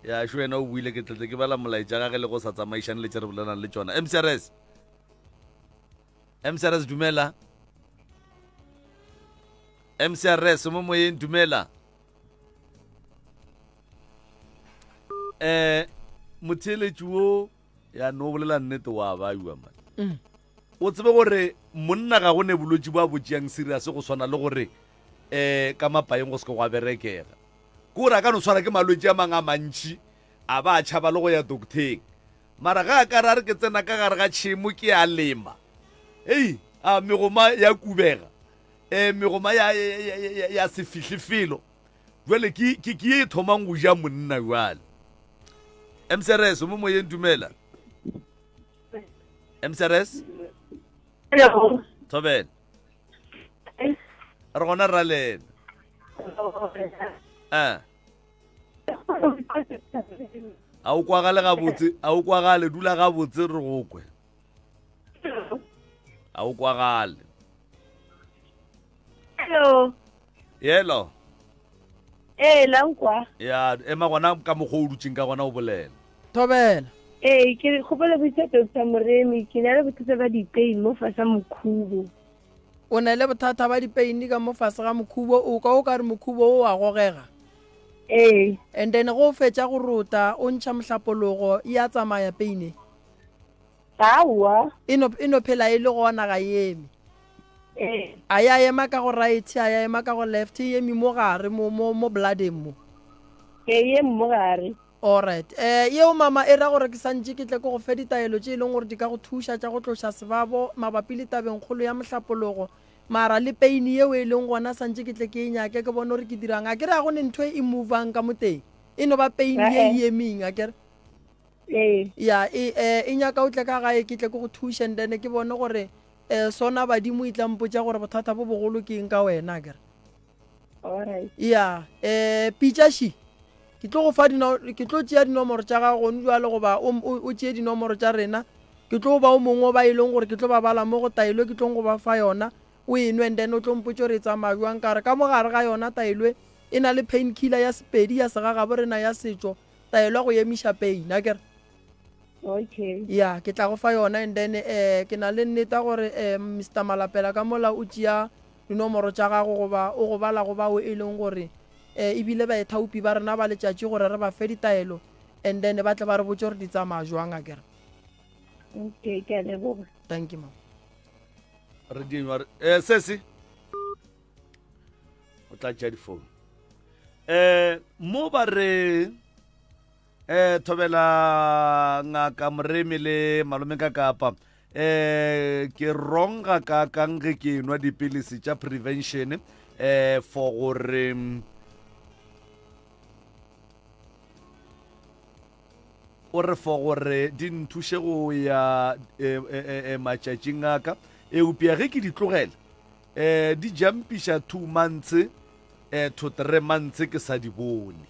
Ya šo wena o buile ke tletle ke bala molaetša gage le go sa tsamaišane le tše re bolelang le tšona. MCRS. MCRS dumela. MCRS mo moyeng dumela. Eh motheeletši wo ya no bolela nnete wa ba yua man. Mm. O tsebe gore monna ga go ne bolwetši bo a bo tšeang serious go swana le gore um ka mapaeng go se ke gwa berekega. Ke gore a ka no tshwara ke malwetši a mang a mantši a ba a tšhaba le go ya docteng. Mara ga a ka re a re ke tsena ka gare ga tšhemo ke a lema, hei, a megoma ya kubega, um megoma ya, ya, ya, ya, ya se fihle felo. Jwale ke, ke, ke ye e thomang go ja monna jwale. MCRS, o mo moyeng dumela. MCRS? Hello. Thobela. Re gona rra lena. Eh. A o kwagale gabotse, a o kwagale, dula gabotse re go kwe. A o kwagale. Hello. Yelo. Ee, la nkwa. Ya, ema gona ka mokgwa o dutseng ka gona o bolela. Thobela. Ee, ke kgopela botsa Doctor Moremi, ke na le bothata ba dipeini mo fase ga mokhubo. O na le bothata ba dipeini ka mo fase ga mokhubo, o ka o ka re mokhubo o a gogega? Ee. And then go o fetša go rota, o ntšha mohlapologo, e a tsamaya peine? Aowa. E no, e no phela e le gona, ga e eme. Ee. A ya ema ka go right, a ya ema ka go left, e eme mo gare, mo, mo, mo bladeng mo. Ee, e eme mo gare. Alright. Eh, yeo mama e ra gore ke santše ke tle ke go fe ditaelo tše e leng gore di ka go thuša tša go tloša sebabo mabapi le tabengkgolo ya mohlapologo. Mara le pain yeo e leng gona santše ke tle ke e nyake ke bone gore ke dirang. Akere ga go ne ntho e movang ka mo teng. E no ba pain ye e emeng, akere? Ee. Ya, e, eh, e nyaka o tle ka gae ke tle ke go thuše and then ke bone gore eh, sona badimo e tla mpotša gore bothata bo bogolo ke eng ka wena, akere? Alright. Ya, eh, pitša ši. Ke tlo go fa dino, ke tlo tšea dinomoro tša gago gone jwale goba o, o, o tšee dinomoro tša rena. Ke tlo ba o mongwe ba e leng gore ke tlo ba bala mo go taelo ke tlong go ba fa yona. O e nwe and then o tlo mpotša gore e tsamaya jwang. Ka re ka mo gare ga yona taelo e, e na le pain killer ya Sepedi, ya segagabo rena ya setšo, taelo ya go emiša pain, akere? Okay. Ya, ke tla go fa yona and then eh, ke na le nneta gore eh, Mister Malapela ka mola o tšea dinomoro tša gago goba o go bala go bao e leng gore eh, e bile baithaopi ba rena ba letšatši gore re ba fe ditaelo and then ba tle ba re botše gore di tsamaya jwang akere. Okay, ke a leboga. Thank you, mama. Re dienywa re eh sesi o tla tšea difounu eh mo ba re eh thobela ngaka moremi le malome ka kapa eh ke wrong ga kakang ge ke enwa dipilisi tša prevention eh for gore o re for gore di nthuše go ya eh, eh, eh, eh, matšatšing a ka eupša ge ke di tlogela eh di jampiša two months eh to three months ke sa di bone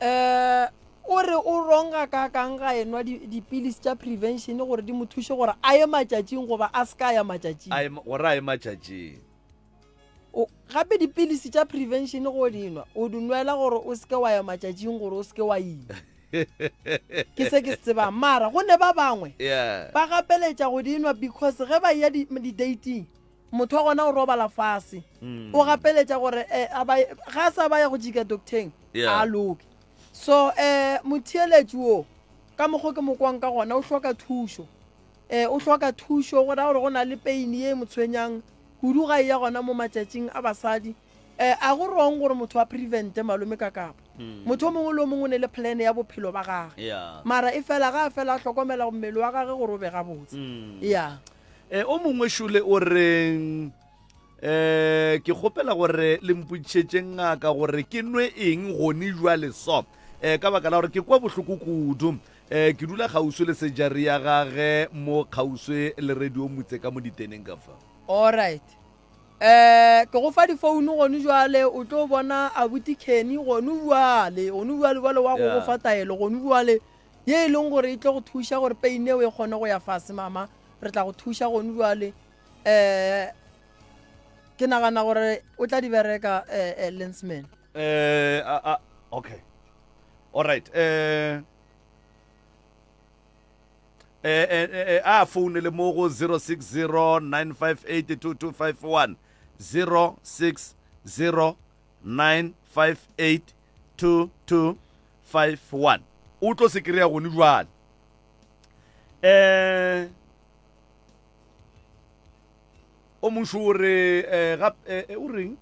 Eh, o re o wrong gakaakang ga enwa dipilisi tša prevention gore di mo thuše gore a ye matšatšing goba a se ka ya matšatšing. A ye, gore a ye matšatšing. O, gape dipilisi tša prevention go di nwa, o di nwela gore o se ke wa ya matšatšing gore o se ke wa ima. Ke se ke se tsebang. Mara go ne ba bangwe Yeah. ba gapeletša go di nwa because ge ba eya di-dating motho wa gona o robala fase mm. o gapeletša gore eh, ga a sa ba ya go jika docteng yeah. a loke so um motheeletši wo ka mokgwa ke mokwang ka gona o hloka thušo um o hloka thušo go raya gore go na le pain ye e mo tshwenyang kudu ga e ya gona mo matšatšing a basadi um a go wrong gore motho a prevente malome ka kapa mm. motho o mongwe le o mongwe o ne le plan ya bophelo ba gage yeah. mara e fela ga a fela a hlokomela mmele wa gage gore o be gabotse mm. ya E, o mongwe šole o re eh ke kgopela gore le mpotšišetše ngaka gore ke nwe eng gone jwale so eh ka baka la gore ke kwa bohloko kudu eh ke dula kgauswi le sejari ya gage mo kgauswi le radio motse ka mo diteneng ka fa Alright. Eh ke go fa difounu gone jwale o tlo bona abuti Kenny gone jwale gone jwale jwale wa go go Yeah. fa taelo gone jwale ye e leng gore e tlo go thuša gore pain eo e kgone go ya fase mama. Re tla go thuša gone jwale. Eh. Ke nagana gore o tla di bereka eh, eh, Lensman. Eh, a, a, okay. All right. Eh, eh, eh, eh, a founele mo go 060 958 2251 060 958 2251 o tlo se kry-a gone jwale um o mošo o re eh, gap- eh, eh, o reng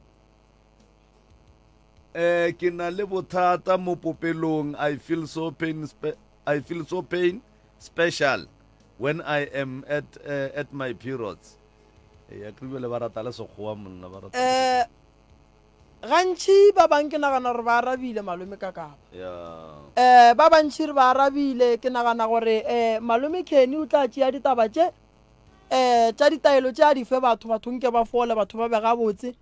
eh ke na le bothata mo popelong i feel so pain spe- i feel so pain special when i am at uh, at my periods ya ke bjale ba rata le sekgowa monna ba rata Eh gantši ba bang ke nagana gore ba arabile malome ka kaba. ya Eh ba bantši re ba arabile ke nagana gore eh malome Kenny o tla tšea ditaba tše eh tša ditaelo tše a di fe batho batho nke ba fole batho ba be gabotse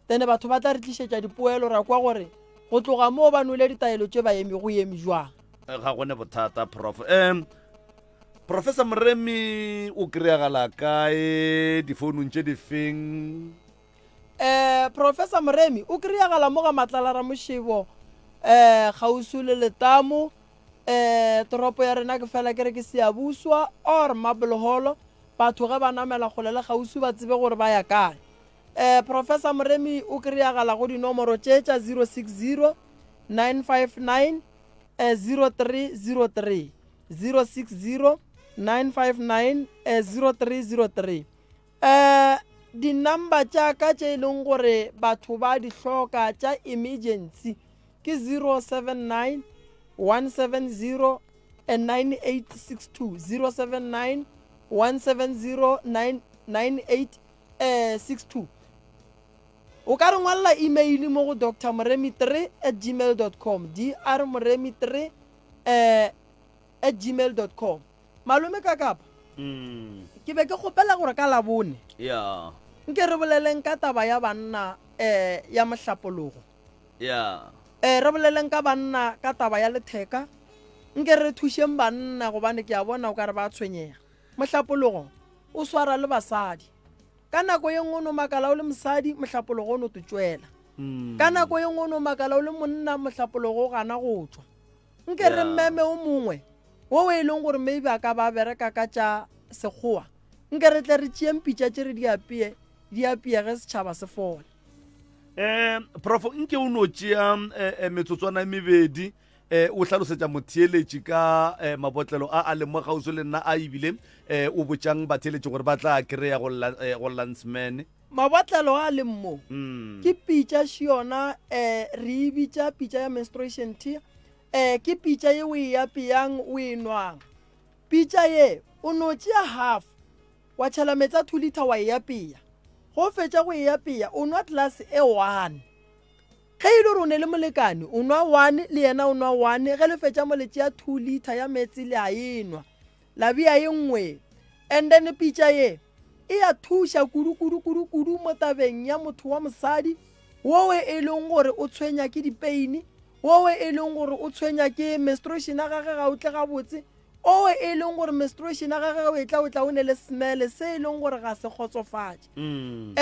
then batho ba tla re tlišetša dipoelo ra kwa gore go tloga moo ba nwele ditaelo tše ba eme go eme jwang. Ga gone bothata prof. Um Professor Moremi o kry-agala kae difounung tše difeng? Eh Professor Moremi o kry-agala mo ga Matlala Ramošebo eh kgauswi le Letamo eh toropo ya rena ke fela ke re ke Siyabuswa or Marble Hall batho ge ba namela kgole le kgauswi ba tsebe gore ba ya kae. Eh Professor Moremi o kry-agala go dinomoro tše tša 060 959 eh 0303. 060 959 0303 um di-number tša ka tše e leng gore batho ba di hloka tša emergency ke 079 170 9862 079 170 9862 o ka re ngwalela email mo go dr moremi 3 at gmail dot com dr moremi 3 eh, at gmail dot com malome ka kapa Mm. ke be ke kgopela gore ka labone Yeah. nke re boleleng ka taba ya banna um ya mohlapologo Yeah. um re boleleng ka banna ka taba ya letheka nke re thušeng banna gobane ke a bona o ka re ba tshwenyega mohlapologo o swara le basadi Ka nako ye nngwe o no makala o le mosadi, mohlapologo o no to tšwela. Ka nako ye nngwe o no makala o le monna, mohlapologo o gana go tšwa. Nke re mmeme o mongwe wo e leng gore maybe a ka ba bereka ka tša sekgowa, nke re tle re tšeeng pitša tše re di apeye, di apeye ge setšhaba se fola. Um Prof, nke o no tšea eh, eh, metsotswana e mebedi eh, o hlalosetša motheeletši ka eh, mabotlelo a a leng mo kgauswi le nna a ebile eh, o botšang batheeletši gore ba tla kry-a go, eh, go Landsman. Mabotlelo a leng mo mm. ke pitša šiona eh, re e bitša pitša ya menstruation tea eh, ke pitša ye o e apeyang o e nwang pitša ye o no tšea half wa tšhela meetse a 2 liter wa e apeya go fetša go e apeya o nwa glass e one Ge e le gore o ne le molekane, o nwa one, le yena o nwa one, ge le fetša mo le tšea 2 litre ya meetse le a e nwa, la bea ye nngwe. And then pitša ye e a thuša kudu kudu kudu kudu mo tabeng ya motho wa mosadi wowe e leng gore o tshwenya ke dipeini, wowe e leng gore o tshwenya ke menstruation ya gage ga o tle gabotse, owe e leng gore menstruation ya gage ge o etla o tla o ne le smell se e leng gore ga se kgotsofatše. Um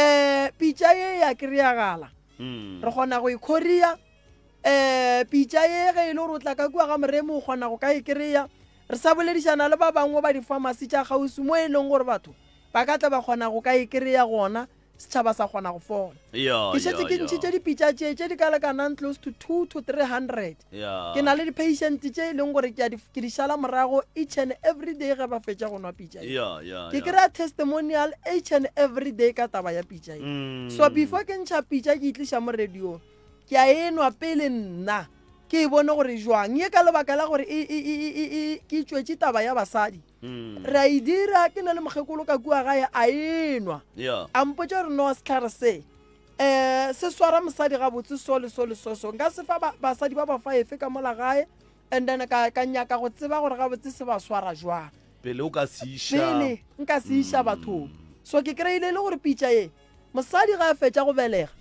pitša ye ya kry-agala. Mm. Re kgona go e khoria um pitša ye ge e le gore o tla ka kua ga moremo o kgona go ka e kry-a. Re sa boledišana le ba bangwe ba di-pharmacy tša kgauswi mo e leng gore batho ba ka tla ba kgona go ka e kry-a gona setšhaba sa kgona go fola. Ya, Ke šetše ya, ke ya. ntšhitše dipitša tše tše di ka lekanang close to 2 to 300. Ya. Ke na le di-patient tše e leng gore ke a di, ke di šala morago each and every day ge ba fetša go nwa pitša ye. Ya, ya, Ke ya. kry-a testimonial each and every day ka taba ya pitša ye. Mm. So before ke ntšha pitša ke e tliša mo radiong, ke a e nwa pele nna ke e bone gore jwang. Ye ka lebaka la gore e, e, e, e, e, e, ke tšwetše taba ya basadi. Mm. Re a e dira, ke na le mokgekolo ka kua gae a e nwa. Ya. A mpotša gore no sehlare se um se swara mosadi gabotse so le so le so so. Nka se fa ba, basadi ba ba fa efe ka mola gae and then ka, ka nyaka go tseba gore gabotse se ba swara jwang. Pele o ka se iša. Pele nka se iša bathong. So ke kry-ile e le gore pitša ye mosadi ga a fetša go belega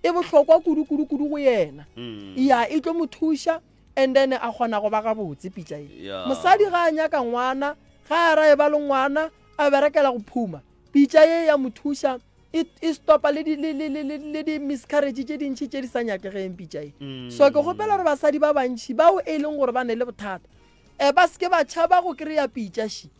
e bohlokwa kudu kudu kudu go yena. Ya e tlo mo thuša and then a kgona go ba gabotse pitša ye. Yeah. Mosadi ga a nyaka ngwana, ga a ra e ba le ngwana a berekela go phuma, pitša ye ya mo thuša. E, e stopa le di-miscarriage tše dintšhi tše di sa nyakegeng pitša e. So ke kgopela gore basadi ba bantšhi bao e leng gore ba ne le bothata um ba seke ba tšhaba go kry-a pitša ši.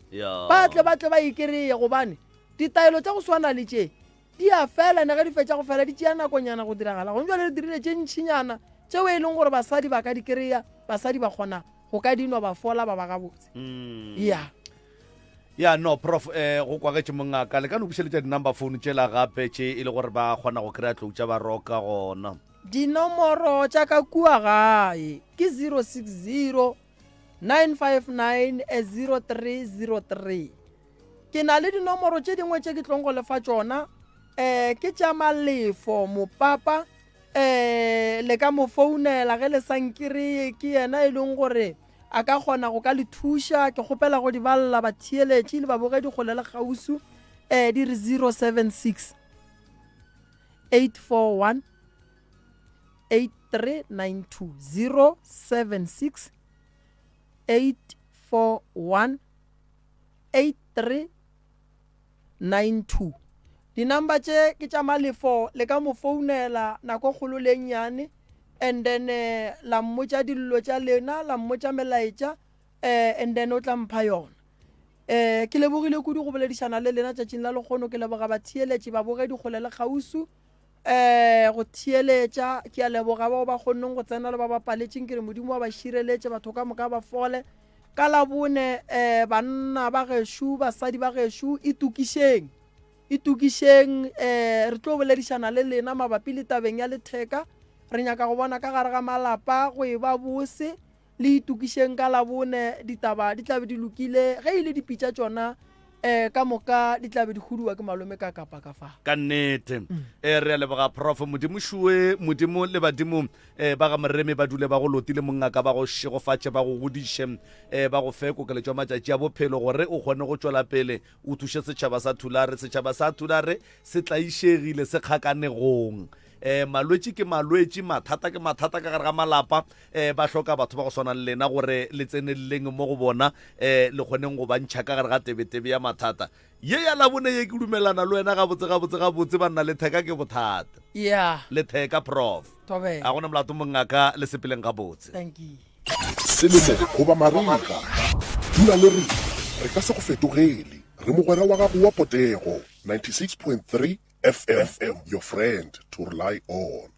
Ba tle ba tle ba e kry-e gobane ditaelo tša go swana le tše di a fela ne ge di fetša go fela di tšea nakonyana go diragala. Gone jwale re dirile tše ntšhinyana tšeo e leng gore basadi ba ka di kry-a, basadi ba kgona go ka dinwa ba fola ba ba gabotse. Ya. Ya no prof eh go kwagetše mongaka le ka no bušeletša di-number phone tšela gape tše e le gore ba kgona go kry-a tlou tša ba roka gona. Dinomoro tša ka kua gae ke 060 959 0303. Ke na le dinomoro tše dingwe tše ke tlong go lefa tšona um ke tša Malefo Mopapa um le ka mo founela ge le sa nkereye ke yena e leng gore a ka kgona go ka le thuša. Ke kgopela go di balela batheeletši le babogedi kgole le kgauswi um di re 076 841 8392 076 841 8392. Di-number tše ke tša Malefo, le ka mo founela nako kgolo le nnyane and then eh, la mmotša dillo tša lena, la mmotša melaetša eh, and then o tla mpha yona. Eh, ke lebogile kudu go boledišana le lena tšatšing la lekgono, ke leboga batheeletši, babogedi kgole le kgauswi. um go theeletša. Ke a leboga bao ba kgonneng go tsena le ba ba paletšeng. Ke re Modimo wa ba šireletše, batho ka moka ba fole. Ka Labone um banna ba gešo, basadi ba gešo, itokišeng, itokišeng. Um re tlo boledišana le lena mabapi le tabeng ya letheka. Re nyaka go bona ka gare ga malapa go e ba bose. Le itokišeng ka Labone, ditaba di tla be di lokile. Ge e le dipitša tšona, um ka moka di tla be di huduwa ke malome ka kapa ka fa. Ka nnete. Um re a leboga Prof. Modimo šue, Modimo le badimo um ba ga Moremi ba dule ba go lotile mongaka, ba go šegofatše, ba go godiše, um ba go fe kokeletšo ya matšatši a bophelo gore o kgone go tšwela pele o thuše setšhaba sa Thulare. Setšhaba sa Thulare se tlaišegile, se kgakanegong. Um malwetši ke malwetši, mathata ke mathata ka gare ga malapa. Um ba hloka batho ba go swana le lena gore le tseneleleng mo go bona, um le kgoneng go ba ntšha ka gare ga tebetebe ya mathata. Ye ya Labone ye ke dumelana le wena gabotse, gabotse, gabotse, banna, letheka ke bothata. Yeah. Letheka, Prof. Thobela. A gona molato mongaka, le sepeleng gabotse. Thank you. Selemo goba marega, dula le rena, re ka se go fetogele. Re mogwera wa gago wa potego. 96.3 FM, your friend to rely on.